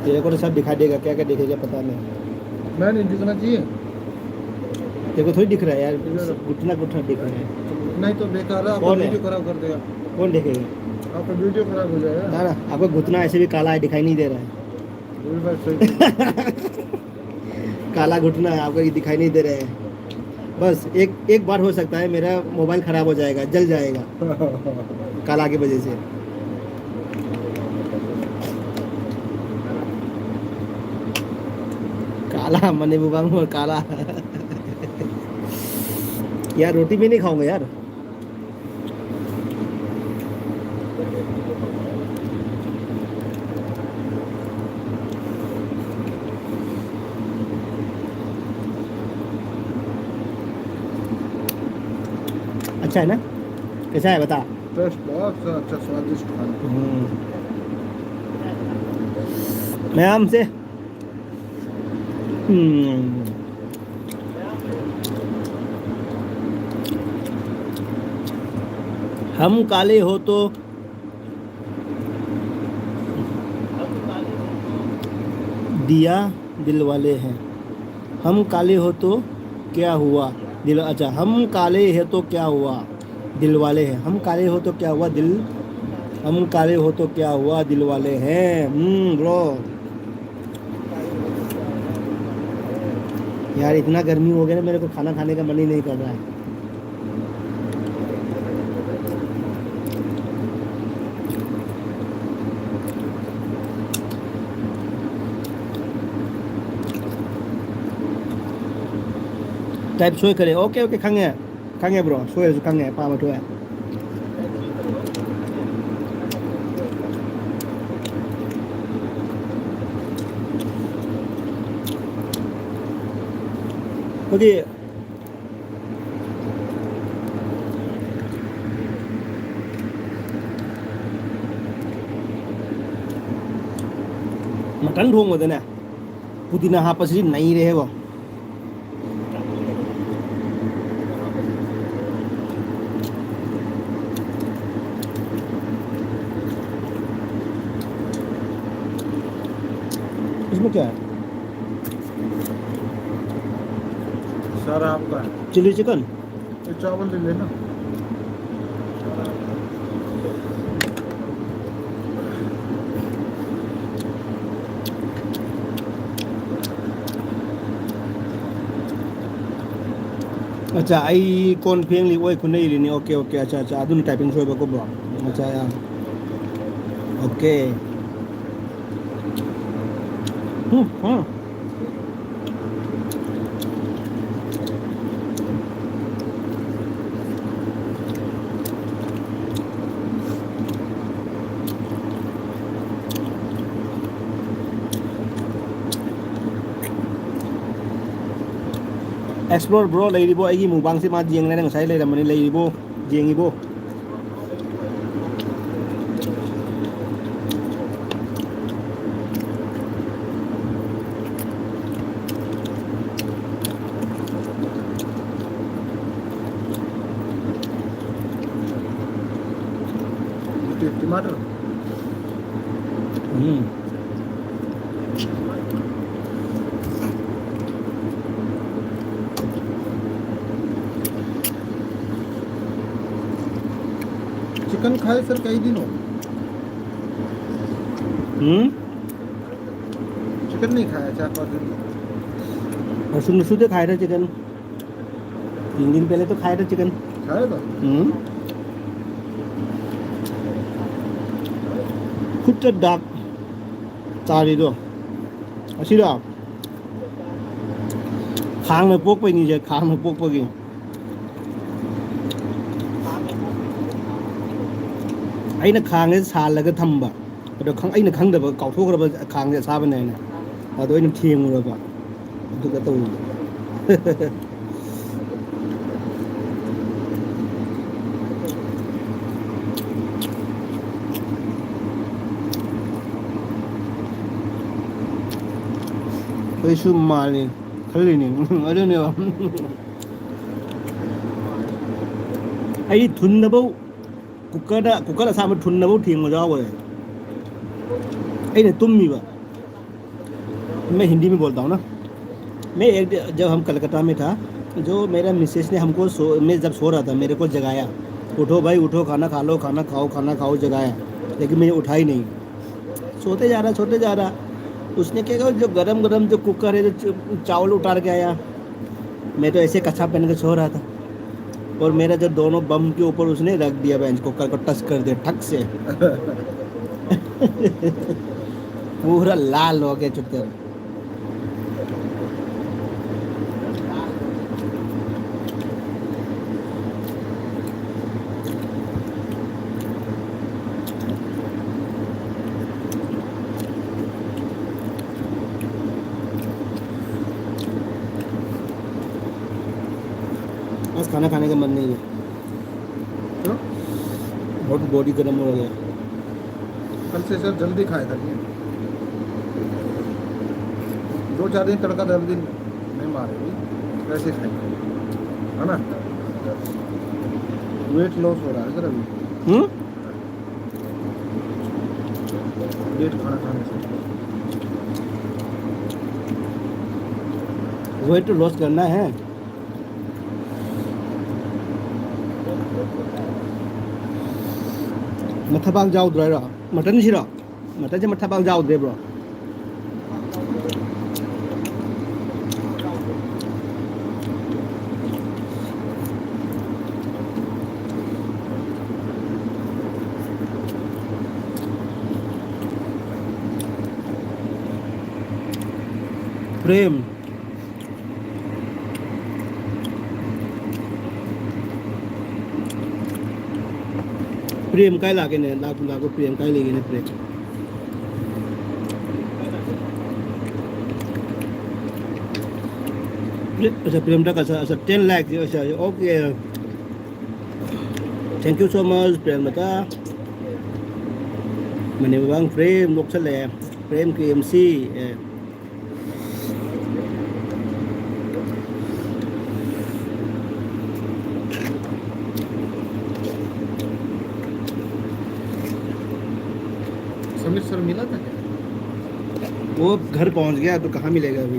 तेरे को तो सब दिखाई देगा, क्या क्या दिखेगा पता नहीं। मैं नहीं दिखना चाहिए। तेरे को थोड़ी दिख रहा है यार, इधर। घुटना घुटना दिख रहा है। नहीं तो बेकार है, आपका कौन है? वीडियो खराब कर देगा। कौन देखेगा? आपका वीडियो खराब हो जाएगा। ना, ना, आपका घुटना ऐसे भी काला है, दिखाई नहीं दे रहा है। वो भी बात सही है। काला घुटना है आपका, ये दिखाई नहीं दे रहा है। बस एक, एक बार हो सकता है मेरा मोबाइल खराब हो जाएगा, जल जाएगा काला की वजह से। काला मने बुबांग और काला। यार, रोटी भी नहीं खाऊंगा यार। अच्छा है ना? कैसा है बता। टेस्ट बहुत अच्छा, स्वादिष्ट खाना। हम्म। मैं आम से हम्म। हम काले हो तो दिया दिल वाले हैं। हम काले हो तो क्या हुआ दिल, अच्छा, हम काले हैं तो क्या हुआ दिल वाले हैं। हम काले हो तो क्या हुआ दिल, हम काले हो तो क्या हुआ दिल वाले हैं। हम्म, ब्रो। यार, इतना गर्मी हो गया ना, मेरे को खाना खाने का मन ही नहीं कर रहा है। Type ꯁꯣꯏ ꯈꯔꯦ꯫ Okay, okay, ꯈꯪꯉꯦ꯫ ꯈꯪꯉꯦ, bro꯫ ꯁꯣꯏꯔꯁꯨ ꯈꯪꯉꯦ꯫ ꯑꯄꯥꯝꯕ ꯊꯣꯛꯑꯦ꯫ ꯑꯩꯈꯣꯏꯒꯤ ꯃꯇꯟ ꯊꯣꯡꯕꯗꯅꯦ ꯄꯨꯗꯤꯅꯥ ꯍꯥꯞꯄꯁꯤꯗꯤ ꯅꯩꯔꯦꯍꯦꯕꯣ꯫ इसमें क्या है? सारा आपका है। Chilli chicken. ये चावल ले लेना। ꯑꯠꯆꯥ, ꯑꯩ ꯀꯣꯟ ꯐꯦꯡꯂꯤ ꯑꯣꯏ ꯈꯨꯟꯅꯩꯔꯤꯅꯤ꯫ Okay, okay, ꯑꯠꯆꯥ, ꯑꯠꯆꯥ, ꯑꯗꯨꯅ typing ꯁꯣꯏꯕꯀꯣ, bro꯫ ꯑꯠꯆꯥ, ꯌꯥ꯫ Okay꯫ Um, um. Explore bro ꯂꯩꯔꯤꯕꯣ? ꯑꯩꯒꯤ ꯃꯨꯛꯕꯥꯡꯁꯦ ꯃꯥ ꯌꯦꯡꯂꯦꯅ ꯉꯁꯥꯏ ꯂꯩꯔꯝꯕꯅꯤ꯫ ꯂꯩꯔꯤꯕꯣ? ꯌꯦꯡꯉꯤꯕꯣ? टमाटर। हम्म। चिकन खाए सर कई दिन हो? हम्म। चिकन नहीं खाया चार पाँच दिन। और सुन सुते खाए थे चिकन। तीन दिन पहले तो खाया था चिकन। खाया था। हम्म। खुद तो डाक चारी दो। ꯑꯁꯤꯗ ꯈꯥꯡꯅ ꯄꯣꯛꯄꯩꯅꯤꯁꯦ, ꯈꯥꯡꯅ ꯄꯣꯛꯄꯒꯤ꯫ ꯑꯩꯅ ꯈꯥꯡꯁꯦ ꯁꯥꯜꯂꯒ ꯊꯝꯕ, ꯑꯗꯣ ꯈꯪ-, ꯑꯩꯅ ꯈꯪꯗꯕ, ꯀꯥꯎꯊꯣꯛꯈ꯭ꯔꯕ ꯈꯥꯡꯁꯦ ꯑꯁꯥꯕꯅꯦ ꯍꯥꯏꯅ꯫ ꯑꯗꯣ ꯑꯩꯅ ꯊꯦꯡꯉꯨꯔꯕ, ꯑꯗꯨꯒ ꯇꯧꯔꯤꯕ꯫ ꯑꯩꯁꯨ ꯃꯥꯜꯂꯤ ꯈꯜꯂꯤꯅꯤ꯫ ꯑꯗꯨꯅꯦꯕ꯫ ꯑꯩ ꯊꯨꯟꯗꯐꯧ, ꯀꯨꯀꯔꯗ, ꯀꯨꯀꯔ ꯑꯁꯥꯕ ꯊꯨꯟꯗꯐꯧ ꯊꯦꯡꯕ ꯌꯥꯎꯈ꯭ꯔꯦ꯫ ꯑꯩꯅ ꯇꯨꯝꯃꯤꯕ꯫ मैं हिंदी में बोलता हूँ ना। मैं एक दि-, जब हम कलकत्ता में था, जो मेरा मिसेस ने हमको सो, मैं जब सो रहा था, मेरे को जगाया, "उठो भाई, उठो, खाना खा लो, खाना खाओ, खाना खाओ," जगाया, लेकिन मैं उठा ही नहीं। सोते जा रहा, सोते जा रहा। उसने क्या कहा, जो गरम गरम जो कुकर है, जो च-, चावल उतार के आया, मैं तो ऐसे कच्छा पहन के सो रहा था, और मेरा जो दोनों बम के ऊपर उसने रख दिया, बेंच कुकर को टच कर दिया ठक से। पूरा लाल हो गया चुतर। खाना खाने का मन नहीं है। क्यों? बहुत बॉडी गर्म हो गया। कल से सर जल्दी खाया करिए। दो चार दिन तड़का दर्द दिन नहीं मारेगी, वैसे खाएंगे, है ना? वेट लॉस हो रहा है सर अभी। हम्म। लेट खाना खाने से। वेट लॉस करना है। ꯃꯊꯕꯥꯛ ꯌꯥꯎꯗ꯭ꯔꯥ? ꯃꯇꯟꯁꯤꯔꯣ? ꯃꯇꯟꯁꯦ ꯃꯊꯕꯥꯛ ꯌꯥꯎꯗ꯭ꯔꯦ, ꯕ꯭ꯔꯣ꯫ ꯄ꯭ꯔꯦꯝ꯫ ꯄ꯭ꯔꯦꯝ ꯀꯥꯏ ꯂꯥꯛꯀꯦꯅꯦ? ꯂꯥꯛꯄꯨ ꯂꯥꯛꯄ ꯄ꯭ꯔꯦꯝ ꯀꯥꯏ ꯂꯩꯒꯦꯅꯦ ꯄ꯭ꯔꯦꯝ? ꯄ꯭ꯔꯦꯝ, ꯑꯆꯥ, ꯄ꯭ꯔꯦꯝ ꯇ ꯀꯁꯥ, ꯑꯆꯥ, ten lakh, ꯑꯆꯥ, okay. Thank you so much, Prem ꯕꯇꯥ꯫ ꯃꯅꯤ ꯃꯃꯥꯡ ꯄ꯭ꯔꯦꯝ ꯅꯣꯛꯁꯜꯂꯛꯑꯦ꯫ ꯄ꯭ꯔꯦꯝ ꯀꯦ ꯑꯦꯝ ꯁꯤ, ꯑꯦ꯫ समीर सर मिला था क्या? वो घर पहुंच गया तो कहाँ मिलेगा अभी?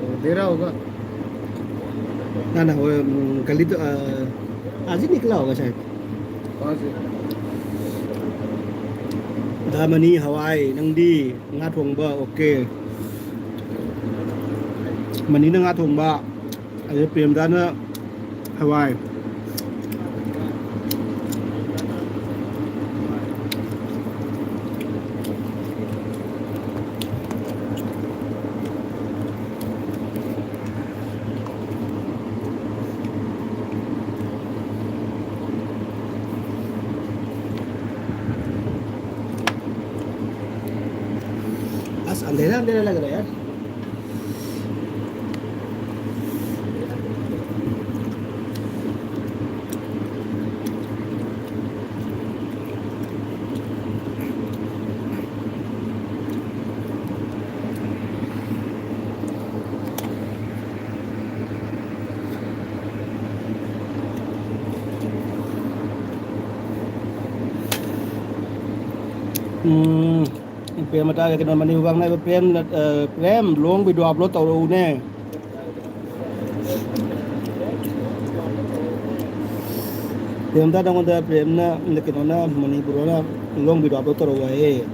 वो दे रहा होगा। ना, ना, वो, उम, कल ही तो, आ, आज ही निकला होगा शायद। कहाँ से? ꯗꯥ ꯃꯅꯤ, ꯍꯋꯥꯏ, ꯅꯪꯗꯤ? ꯉꯥ ꯊꯣꯡꯕ, okay꯫ ꯃꯅꯤꯅ ꯉꯥ ꯊꯣꯡꯕ, ꯑꯗꯩ ꯄ꯭ꯔꯦꯝꯗꯥꯅ ꯍꯋꯥꯏ꯫ बस अंधेरा अंधेरा लग रहा है यार। ꯎꯝ, ꯄ꯭ꯔꯦꯝ ꯃꯇꯥꯒ ꯀꯩꯅꯣ, ꯃꯅꯤ ꯃꯨꯛꯕꯥꯡ ꯅꯥꯏꯕ ꯄ꯭ꯔꯦꯝ, ꯑ, ꯄ꯭ꯔꯦꯝ, long video upload ꯇꯧꯔꯛꯎꯅꯦ꯫ ꯄ꯭ꯔꯦꯝꯗ, ꯅꯉꯣꯟꯗ ꯄ꯭ꯔꯦꯝꯅ, ꯀꯩꯅꯣꯅ, ꯃꯅꯤꯄꯨꯔꯅ long video upload ꯇꯧꯔꯛꯑꯣ ꯍꯥꯏꯌꯦ꯫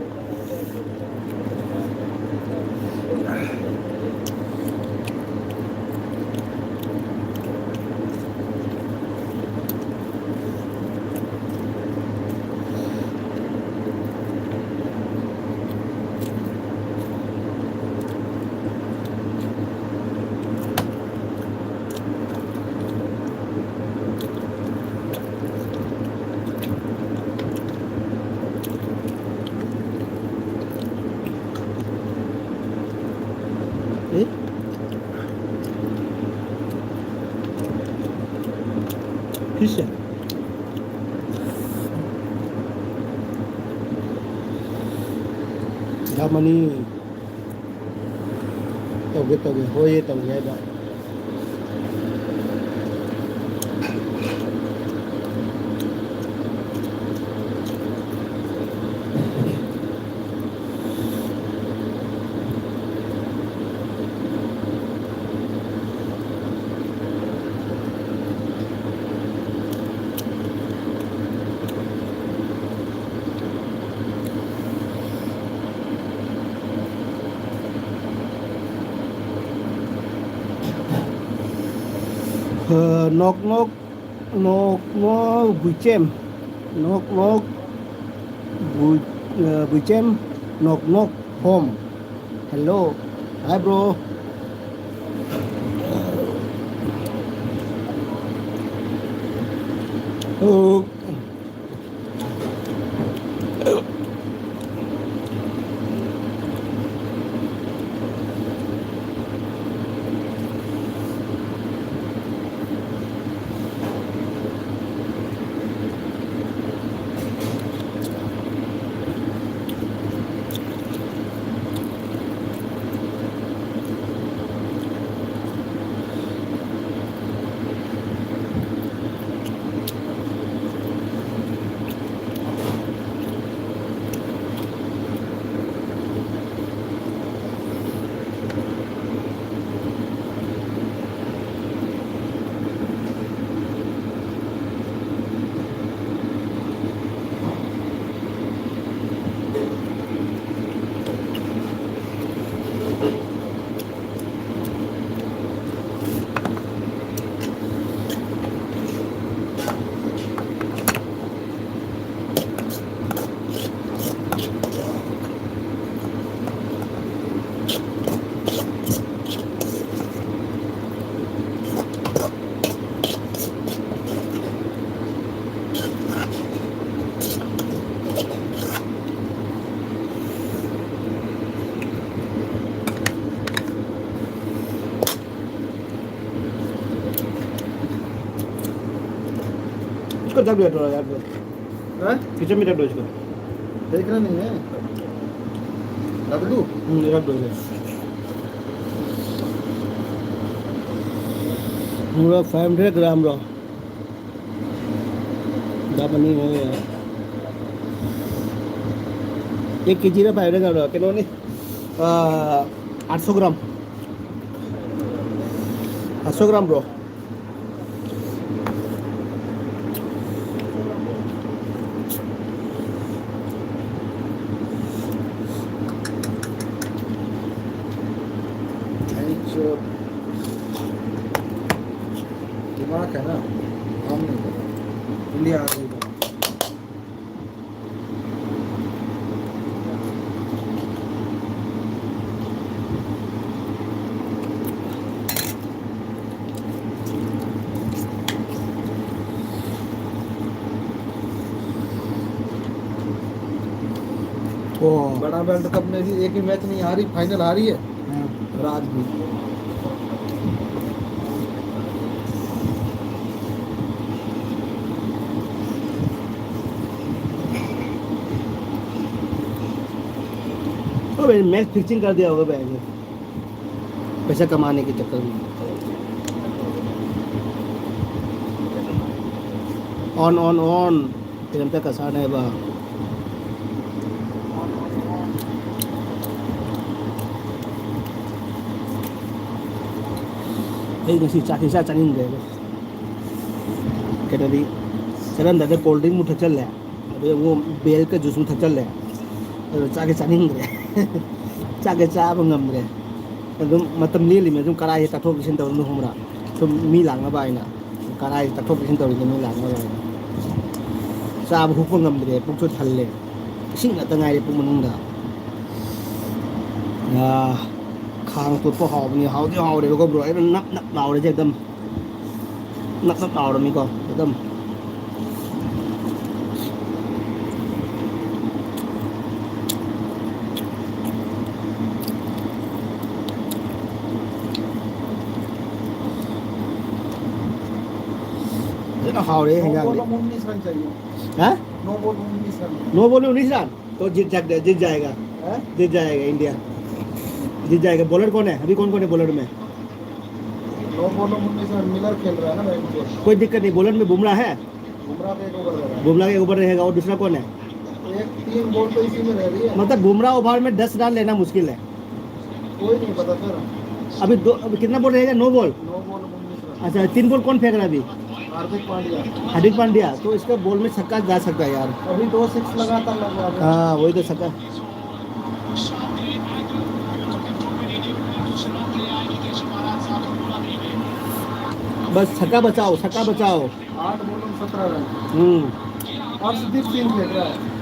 ꯑꯦ? ꯐꯤꯁꯁꯦ? ꯌꯥꯝꯃꯅꯤ꯫ ꯇꯧꯒꯦ, ꯇꯧꯒꯦ꯫ ꯍꯣꯏꯌꯦ, ꯇꯧꯒꯦ ꯍꯥꯏꯕ꯫ ꯑ, ꯅꯣꯛ ꯅꯣꯛ, ꯅꯣꯛ ꯅꯣꯛ ꯕꯨꯏꯆꯦꯝ, ꯅꯣꯛ ꯅꯣꯛ ꯕꯨꯏ-, ꯑ, ꯕꯨꯏꯆꯦꯝ, ꯅꯣꯛ ꯅꯣꯛ ꯍꯣꯝ꯫ Hello, hi bro. ꯑꯣ꯫ इधर भी हटो यार, ब्रो। हैं? किचन में रख दो इसको। देख रहा नहीं है। रख दूँ? हम्म, रख दो इधर। पूरा फ़ाइव हंड्रेड ग्राम रहा। ज़्यादा नहीं है यार। एक केजी में फ़ाइव हंड्रेड ग्राम रहा। कितने? आ, आठ सौ ग्राम। आठ सौ ग्राम, ब्रो। दिमाग है ना, काम नहीं कर रहा। इंडिया आ गई। ओ। बड़ा वर्ल्ड कप में भी एक भी मैच नहीं हारी, फाइनल हारी है। हाँ। राजगीर। अबे, मैच फिक्सिंग कर दिया होगा भाई ने, पैसा कमाने के चक्कर में। On, on, on. ꯀꯩꯅꯣꯝꯇ ꯀꯁꯥꯅꯦꯕ꯫ ꯑꯩ ꯉꯁꯤ ꯆꯥꯛꯁꯤ ꯆꯥ ꯆꯥꯅꯤꯡꯗ꯭ꯔꯦꯕ꯫ ꯀꯩꯅꯣꯗꯤ ꯆꯠꯂꯝꯗꯥꯏꯗ ꯀꯣꯜ ꯗ꯭ꯔꯤꯡ ꯑꯃꯨꯛ ꯊꯛꯆꯜꯂꯦ, ꯑꯗꯩ ꯑꯃꯨꯛ ꯕꯦꯜꯒ ꯖꯨꯁ ꯑꯃꯨꯛ ꯊꯛꯆꯜꯂꯦ, ꯑꯗꯨ ꯆꯥꯛꯁꯤ ꯆꯥꯅꯤꯡꯗ꯭ꯔꯦ꯫ ꯆꯥꯛꯁꯤ ꯆꯥꯕ ꯉꯝꯗ꯭ꯔꯦ꯫ ꯑꯗꯨꯝ ꯃꯇꯝ ꯂꯦꯜꯂꯤꯃꯦ, ꯑꯗꯨꯝ ꯀꯔꯥꯏꯁꯦ ꯇꯥꯊꯣꯛ ꯇꯥꯁꯤꯟ ꯇꯧꯔꯒ ꯈꯪꯕ꯭ꯔꯥ, ꯁꯨꯝ ꯃꯤ ꯂꯥꯛꯅꯕ ꯍꯥꯏꯅ꯫ ꯀꯔꯥꯏ ꯇꯥꯊꯣꯛ ꯇꯥꯁꯤꯟ ꯇꯧꯔꯤꯗꯣ ꯃꯤ ꯂꯥꯛꯅꯕ꯫ ꯆꯥꯕ ꯍꯨꯞꯄ ꯉꯝꯗ꯭ꯔꯦ, ꯄꯨꯛꯁꯨ ꯊꯜꯂꯦ꯫ ꯏꯁꯤꯡ ꯉꯥꯛꯇ ꯉꯥꯏꯔꯦ ꯄꯨꯛ ꯃꯅꯨꯡꯗ꯫ ꯑꯥ, ꯈꯥꯡ ꯇꯣꯠꯄ ꯍꯥꯎꯕꯅꯤ, ꯍꯥꯎꯗꯤ ꯍꯥꯎꯔꯦꯕꯀꯣ ꯕ꯭ꯔꯣ, ꯑꯩꯅ ꯅꯞ ꯅꯞ ꯂꯥꯎꯔꯦꯁꯦ ꯑꯗꯨꯝ꯫ ꯅꯞ ꯅꯞ ꯂꯥꯎꯔꯝꯃꯤꯀꯣ ꯑꯗꯨꯝ꯫ ꯐꯖꯅ हाँ, और ये नौ बॉल में उन्नीस रन चाहिए। हैं? नौ बॉल में उन्नीस रन। नौ बॉल में उन्नीस रन? तो जीत जा-, जीत जाएगा। हैं? जीत जाएगा इंडिया। जीत जाएगा। बॉलर कौन है? अभी कौन कौन है बॉलर में? नौ बॉल में उन्नीस रन, मिलर खेल रहा है ना, भाई, मुझे। कोई दिक्कत नहीं, बॉलर में बुमराह है। बुमराह का एक ओवर रहेगा। बुमराह का एक ओवर रहेगा, और दूसरा कौन है? एक, तीन बॉल तो इसी में रह रही है। मतलब, बुमराह ओवर में दस रन लेना मुश्किल है। कोई नहीं पता सर। अभी दो, अभी कितना बॉल रहेगा? नौ बॉल? नौ बॉल, उन्नीस रन। अच्छा, तीन बॉल कौन फेंक रहा है अभी? हार्दिक पांड्या। हार्दिक पांड्या, तो इसका बॉल में छक्का जा सकता है यार। अभी दो सिक्स लगातार लगवा रहे हैं। हाँ, वही तो छक्का। बस छक्का बचाओ, छक्का बचाओ। आठ बॉल में सत्रह रन। हम्म। अर्शदीप सिंह फेंक रहा है।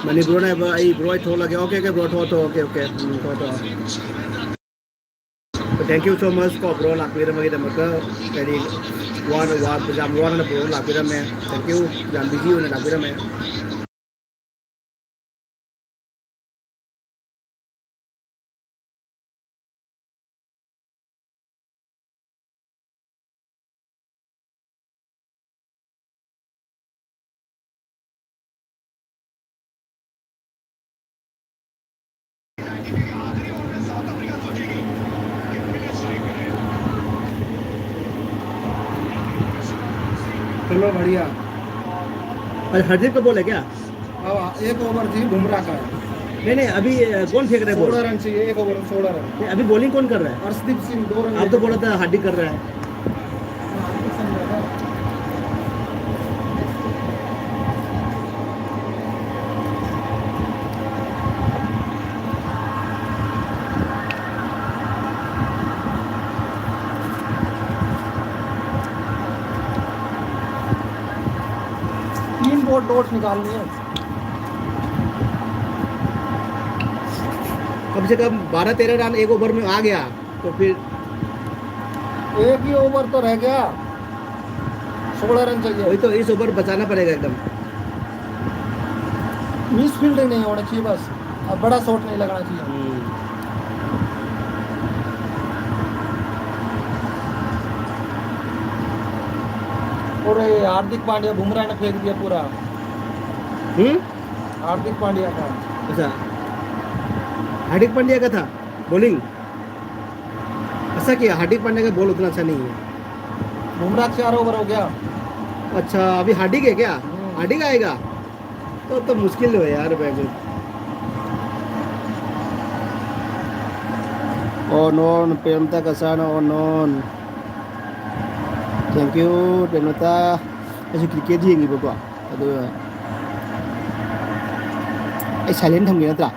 ꯃꯅꯤꯄꯨꯔꯅ ꯍꯥꯏꯕ ꯑꯩ ꯕ꯭ꯔꯣ ꯑꯩ ꯊꯣꯛꯂꯒꯦ꯫ ꯑꯣꯀꯦ, ꯑꯣꯀꯦ, ꯕ꯭ꯔꯣ, ꯊꯣꯛꯑꯣ, ꯊꯣꯛꯑꯣ, ꯑꯣꯀꯦ, ꯑꯣꯀꯦ꯫ ꯎꯝ, ꯊꯣꯛꯑꯣ, ꯊꯣꯛꯑꯣ꯫ Thank you so much ꯀꯣ, ꯕ꯭ꯔꯣ ꯂꯥꯛꯄꯤꯔꯝꯕꯒꯤꯗꯃꯛꯇ꯫ ꯍꯥꯏꯗꯤ, ꯋꯥꯅ, ꯋꯥ-, ꯌꯥꯝ ꯋꯥꯅ ꯕ꯭ꯔꯣ ꯂꯥꯛꯄꯤꯔꯝꯃꯦ꯫ Thank you, ꯌꯥꯝ ꯕꯤꯖꯤ ꯑꯣꯏꯅ ꯂꯥꯛꯄꯤꯔꯝꯃꯦ꯫ चलो, बढ़िया। अरे, हरदीप का बॉल है क्या? हाँ, एक ओवर थी बुमराह का। नहीं, नहीं, अभी, अ, कौन फेंक रहे बॉल? सोलह रन चाहिए, एक ओवर में सोलह रन। नहीं, अभी बॉलिंग कौन कर रहा है? अर्शदीप सिंह, दो रन। आप तो बोला था हार्दिक कर रहा है। नोट्स निकालनी है। कम से कम बारह तेरह रन एक ओवर में आ गया तो फिर एक ही ओवर तो रह गया, सोलह रन चाहिए। वही तो, इस ओवर बचाना पड़ेगा एकदम। मिस फील्डिंग नहीं होना चाहिए बस, अब बड़ा शॉट नहीं लगाना चाहिए। हम्म। और ये हार्दिक पांड्या, बुमराह ने फेंक दिया पूरा। हम्म। हार्दिक पांड्या का। अच्छा, हार्दिक पांड्या का था बॉलिंग। ऐसा क्या, हार्दिक पांड्या का बॉल उतना अच्छा नहीं है। बुमराह चार ओवर हो गया। अच्छा, अभी हार्दिक है क्या? हम्म। हार्दिक आएगा तो तो मुश्किल है यार भाई। ꯑꯣ ꯅꯣꯟ, ꯄ꯭ꯔꯦꯝꯂꯇꯥ ꯀꯁꯥꯅ ꯑꯣ ꯅꯣꯟ꯫ Thank you, ꯄ꯭ꯔꯦꯝꯂꯇꯥ꯫ ꯑꯩꯁꯨ ꯀ꯭ꯔꯤꯀꯦꯠ ꯌꯦꯡꯉꯤꯕꯀꯣ, ꯑꯗꯨ ꯑꯩ ꯁꯥꯏꯂꯦꯟ ꯊꯝꯒꯦ ꯅꯠꯇ꯭ꯔꯥ?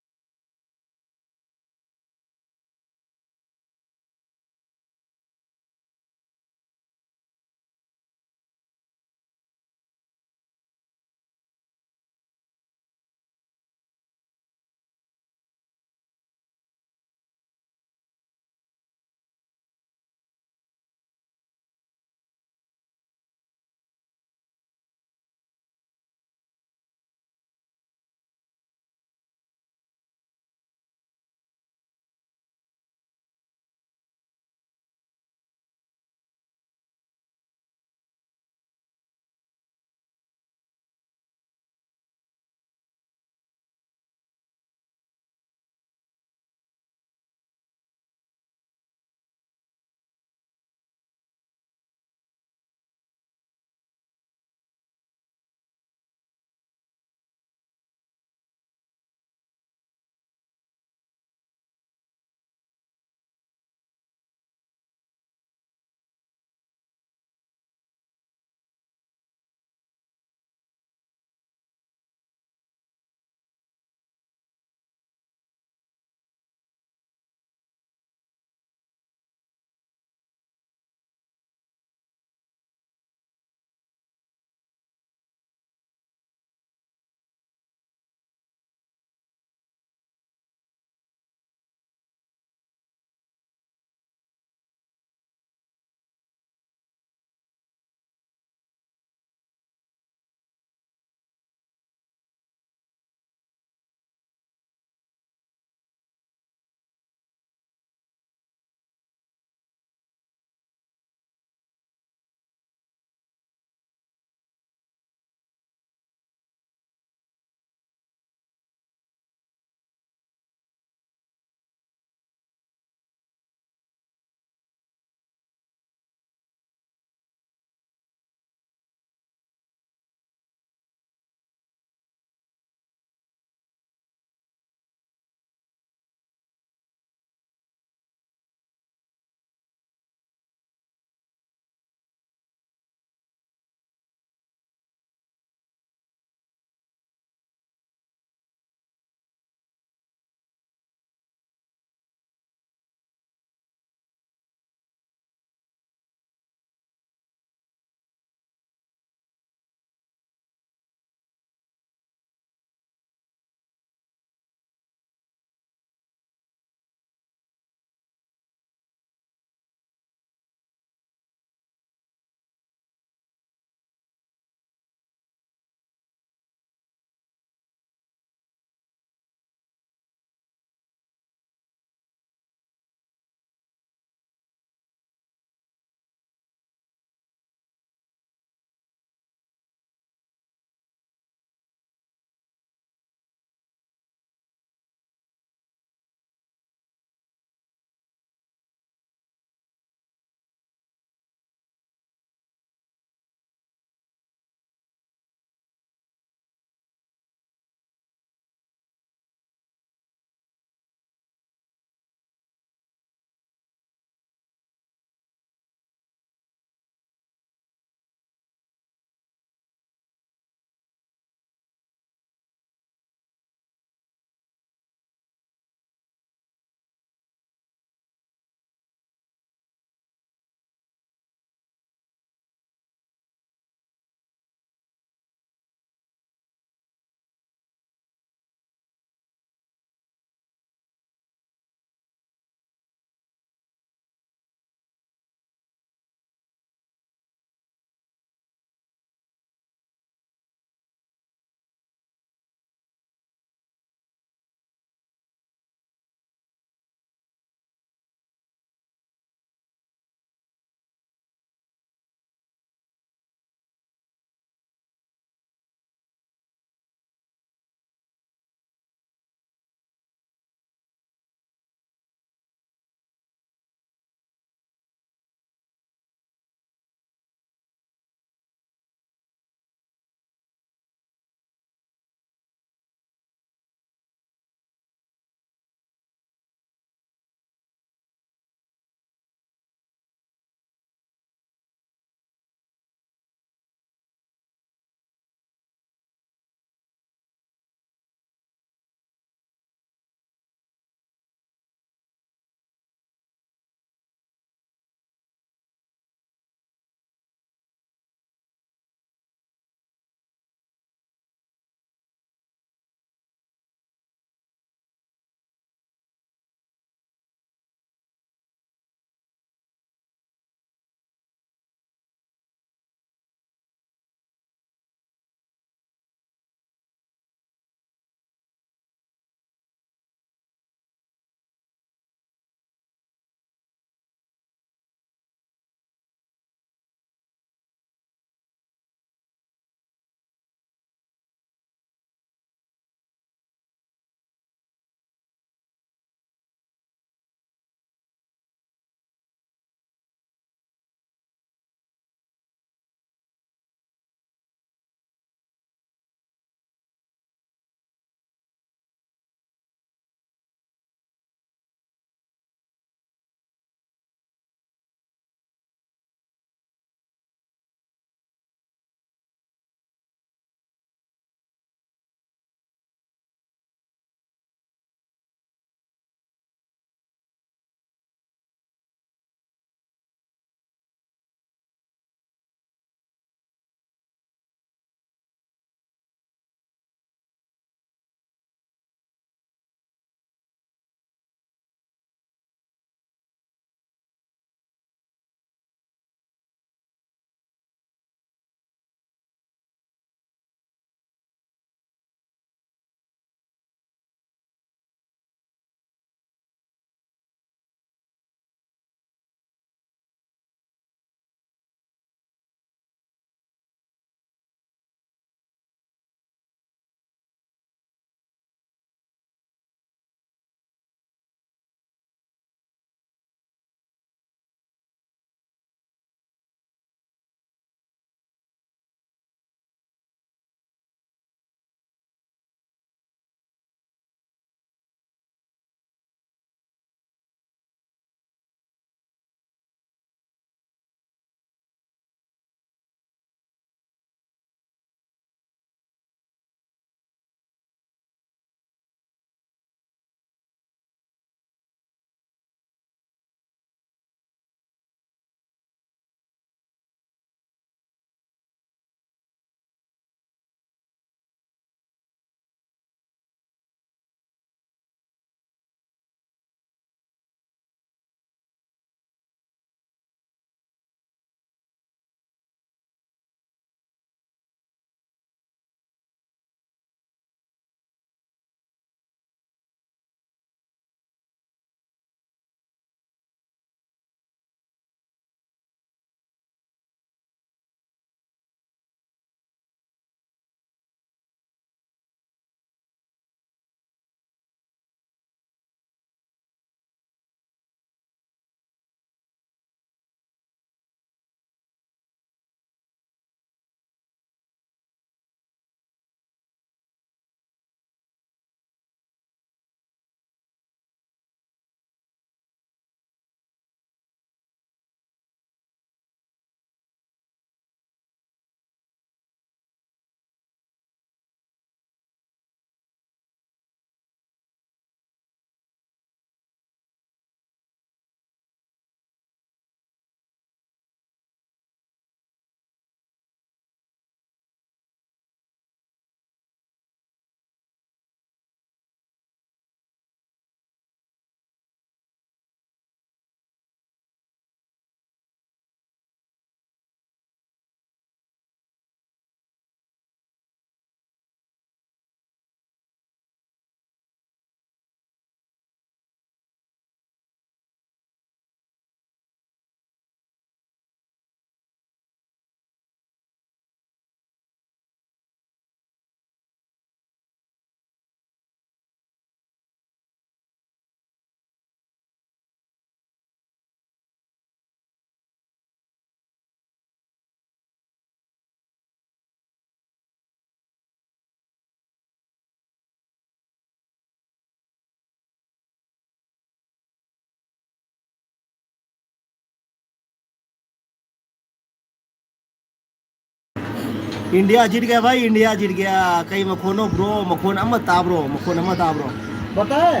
इंडिया जीत गया भाई, इंडिया जीत गया। कई मखोनो ब्रो, मखोन अम्मा ताबरो, मखोन अम्मा ताबरो। बताए,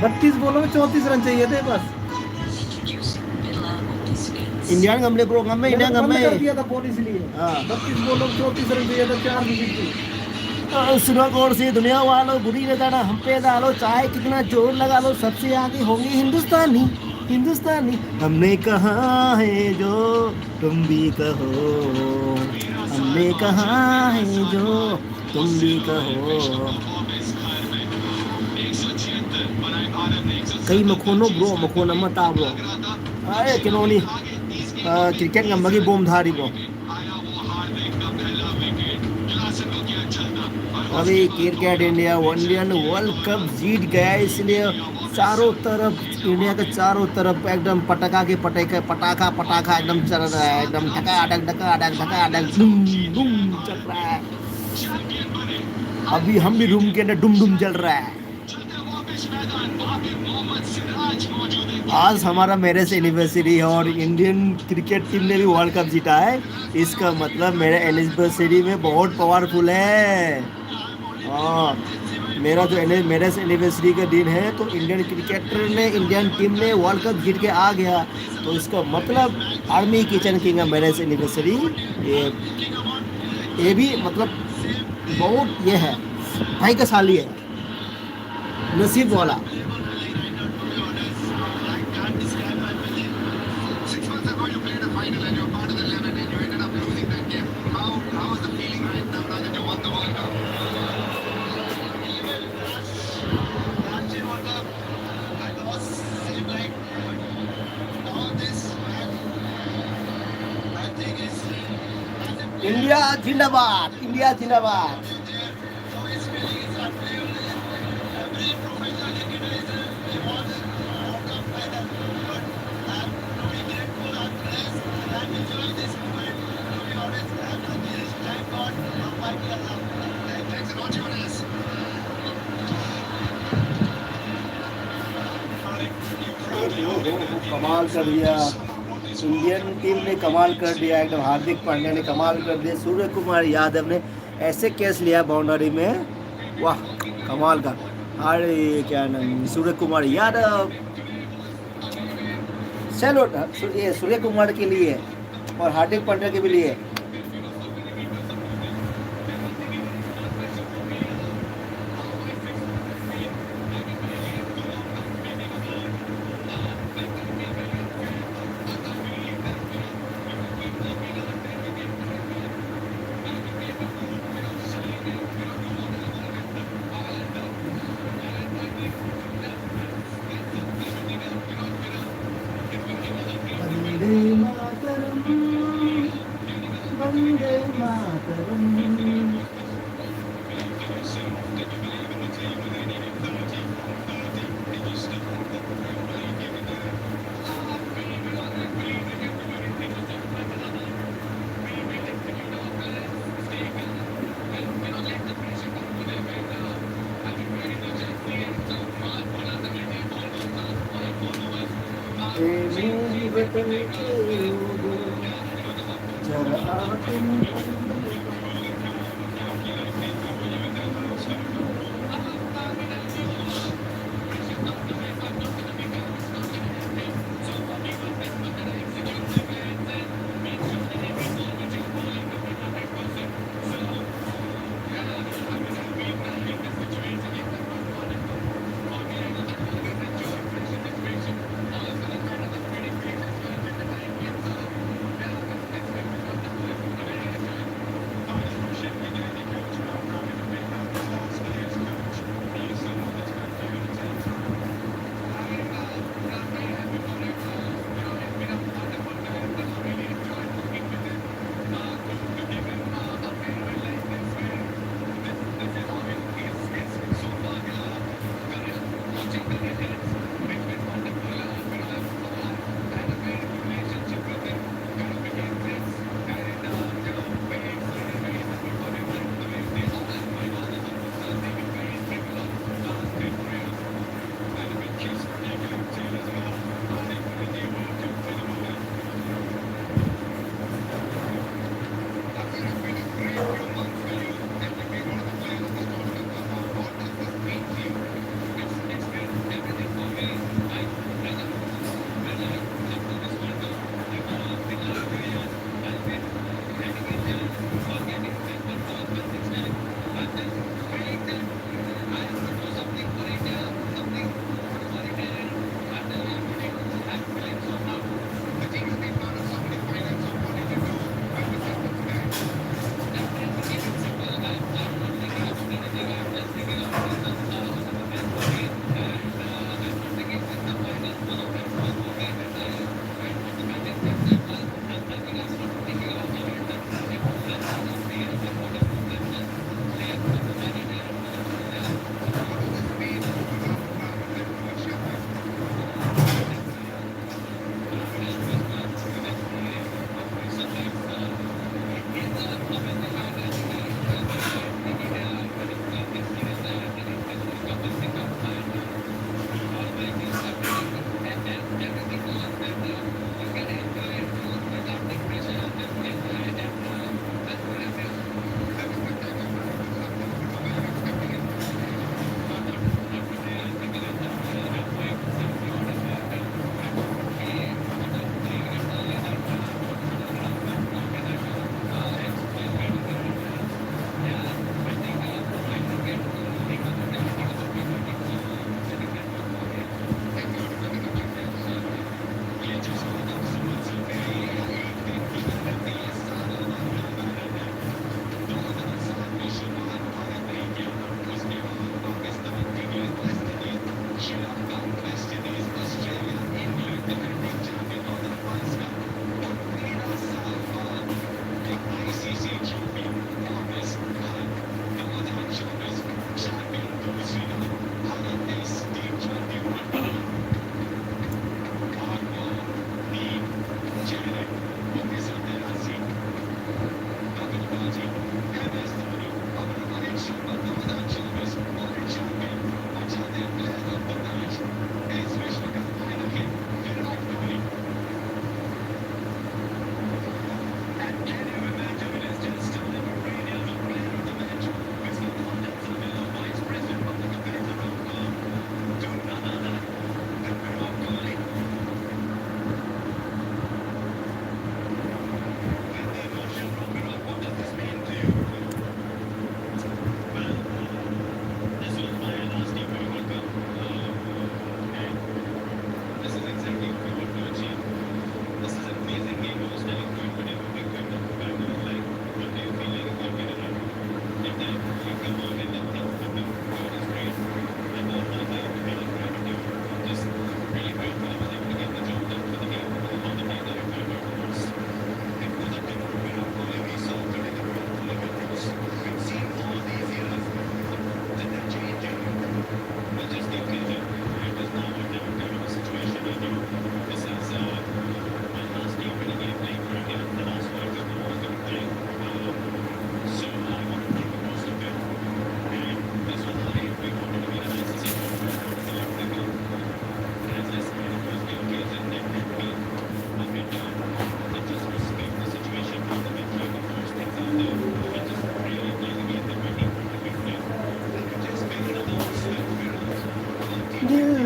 बत्तीस बॉलों में चौंतीस रन चाहिए थे बस। इंडिया ने हमले ब्रो, हम में इंडिया ने हमले। कर दिया था बॉल इसलिए। हाँ। बत्तीस बॉलों में चौंतीस रन चाहिए था, चार विकेट थी। सुनो गौर से दुनिया वालों, बुरी नजर हम पे डालो, चाहे कितना जोर लगा लो, सबसे आगे होंगे हिंदुस्तानी। हिंदुस्तानी। हमने कहा है जो तुम भी कहो, हमने कहा है जो तुम भी कहो। कई मखोनो ब्रो, मखोन अम्मा ताबरो। अरे किनोनी, क्रिकेट का मगी बोम धारी ब्रो। अभी cricket India Indian world cup जीत गया, इसलिए चारों तरफ, इंडिया के चारों तरफ एकदम पटाखा के पटाखे, पटाखा पटाखा एकदम चल रहा है, एकदम ढकाढक ढकाढक ढकाढक डुम डुम चल रहा है। अभी हम भी रूम के अंदर डुम डुम चल रहा है। आज हमारा मैरिज एनिवर्सरी है और इंडियन क्रिकेट टीम ने भी वर्ल्ड कप जीता है। इसका मतलब मेरा एनिवर्सरी में बहुत पावरफुल है। हाँ, मेरा जो एनि-, मैरिज एनिवर्सरी का दिन है, तो इंडियन क्रिकेटर ने, इंडियन टीम ने वर्ल्ड कप जीत के आ गया, तो इसका मतलब आर्मी किचन किंग का मैरिज एनिवर्सरी, ये, ये भी मतलब बहुत ये है, भाग्यशाली है, नसीब वाला। इंडिया जिंदाबाद, इंडिया जिंदाबाद। कमाल कर दिया। इंडियन टीम ने कमाल कर दिया, एकदम हार्दिक पांड्या ने कमाल कर दिया, सूर्य कुमार यादव ने ऐसे कैच लिया बाउंड्री में, वाह, कमाल का। अरे क्या नाम, सूर्य कुमार यादव, सैल्यूट ये सूर्य कुमार के लिए और हार्दिक पांड्या के भी लिए। वंदे मातरम, वंदे मातरम। ए मेरे वतन के लोगों, जरा आओ तुम।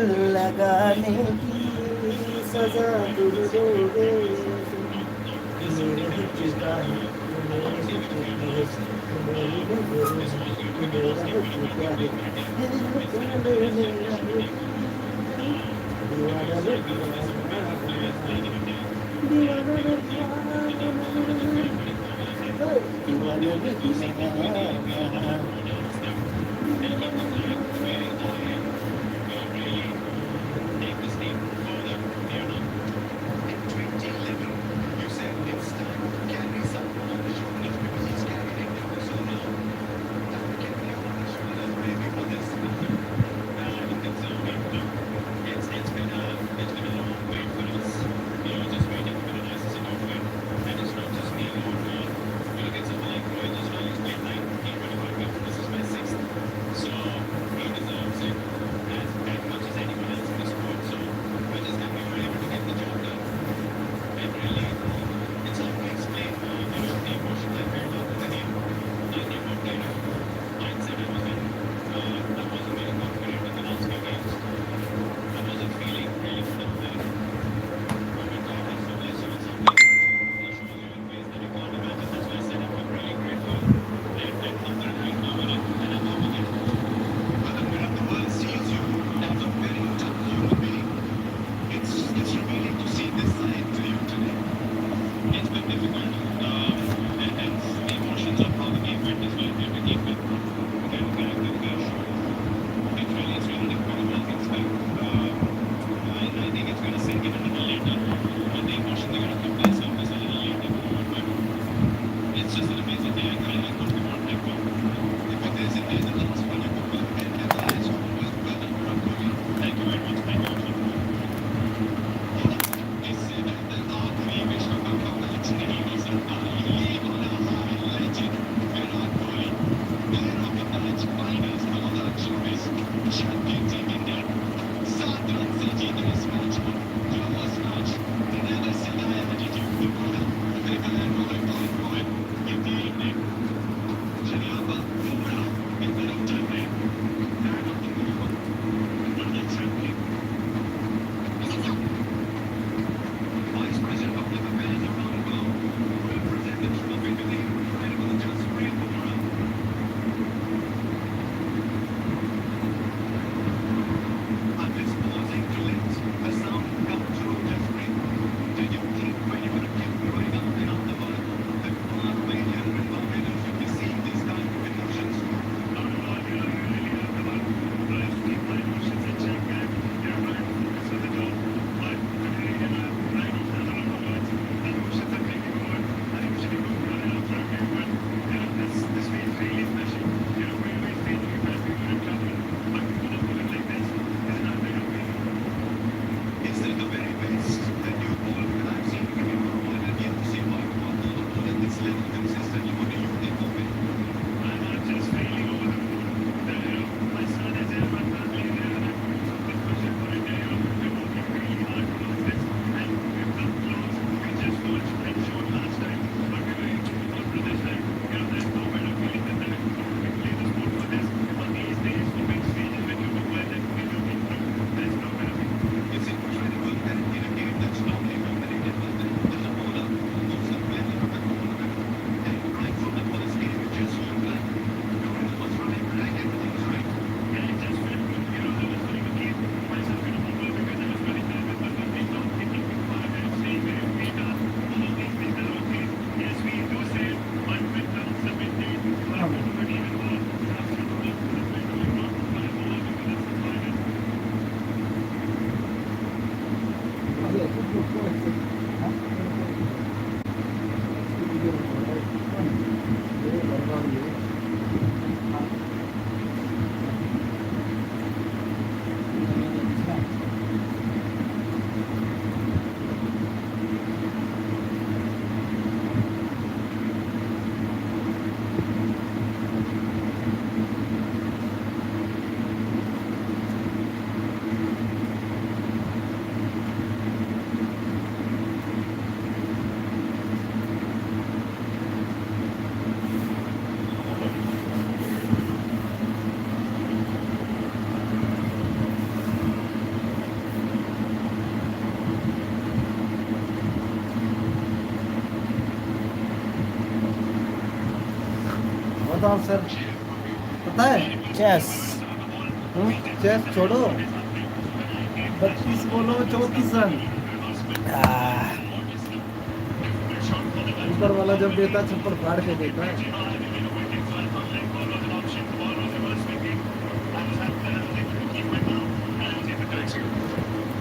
लगाने की सजा तुम दोगे। मेरे हित का है, मेरे हित की है, मेरी नजर है, मेरा हित क्या है? दीवाना रे दीवाना, दीवाना रे दीवाना। बताओ सर, पता है? चेस। हम्म, चेस छोड़ो, बत्तीस बोलो, चौंतीस रन। ऊपर वाला जब देता, छप्पर फाड़ के देता है।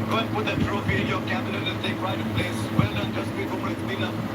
Go and put that trophy in your cabinet and take pride in place. Well done, Jaspreet Bumrah. It's been a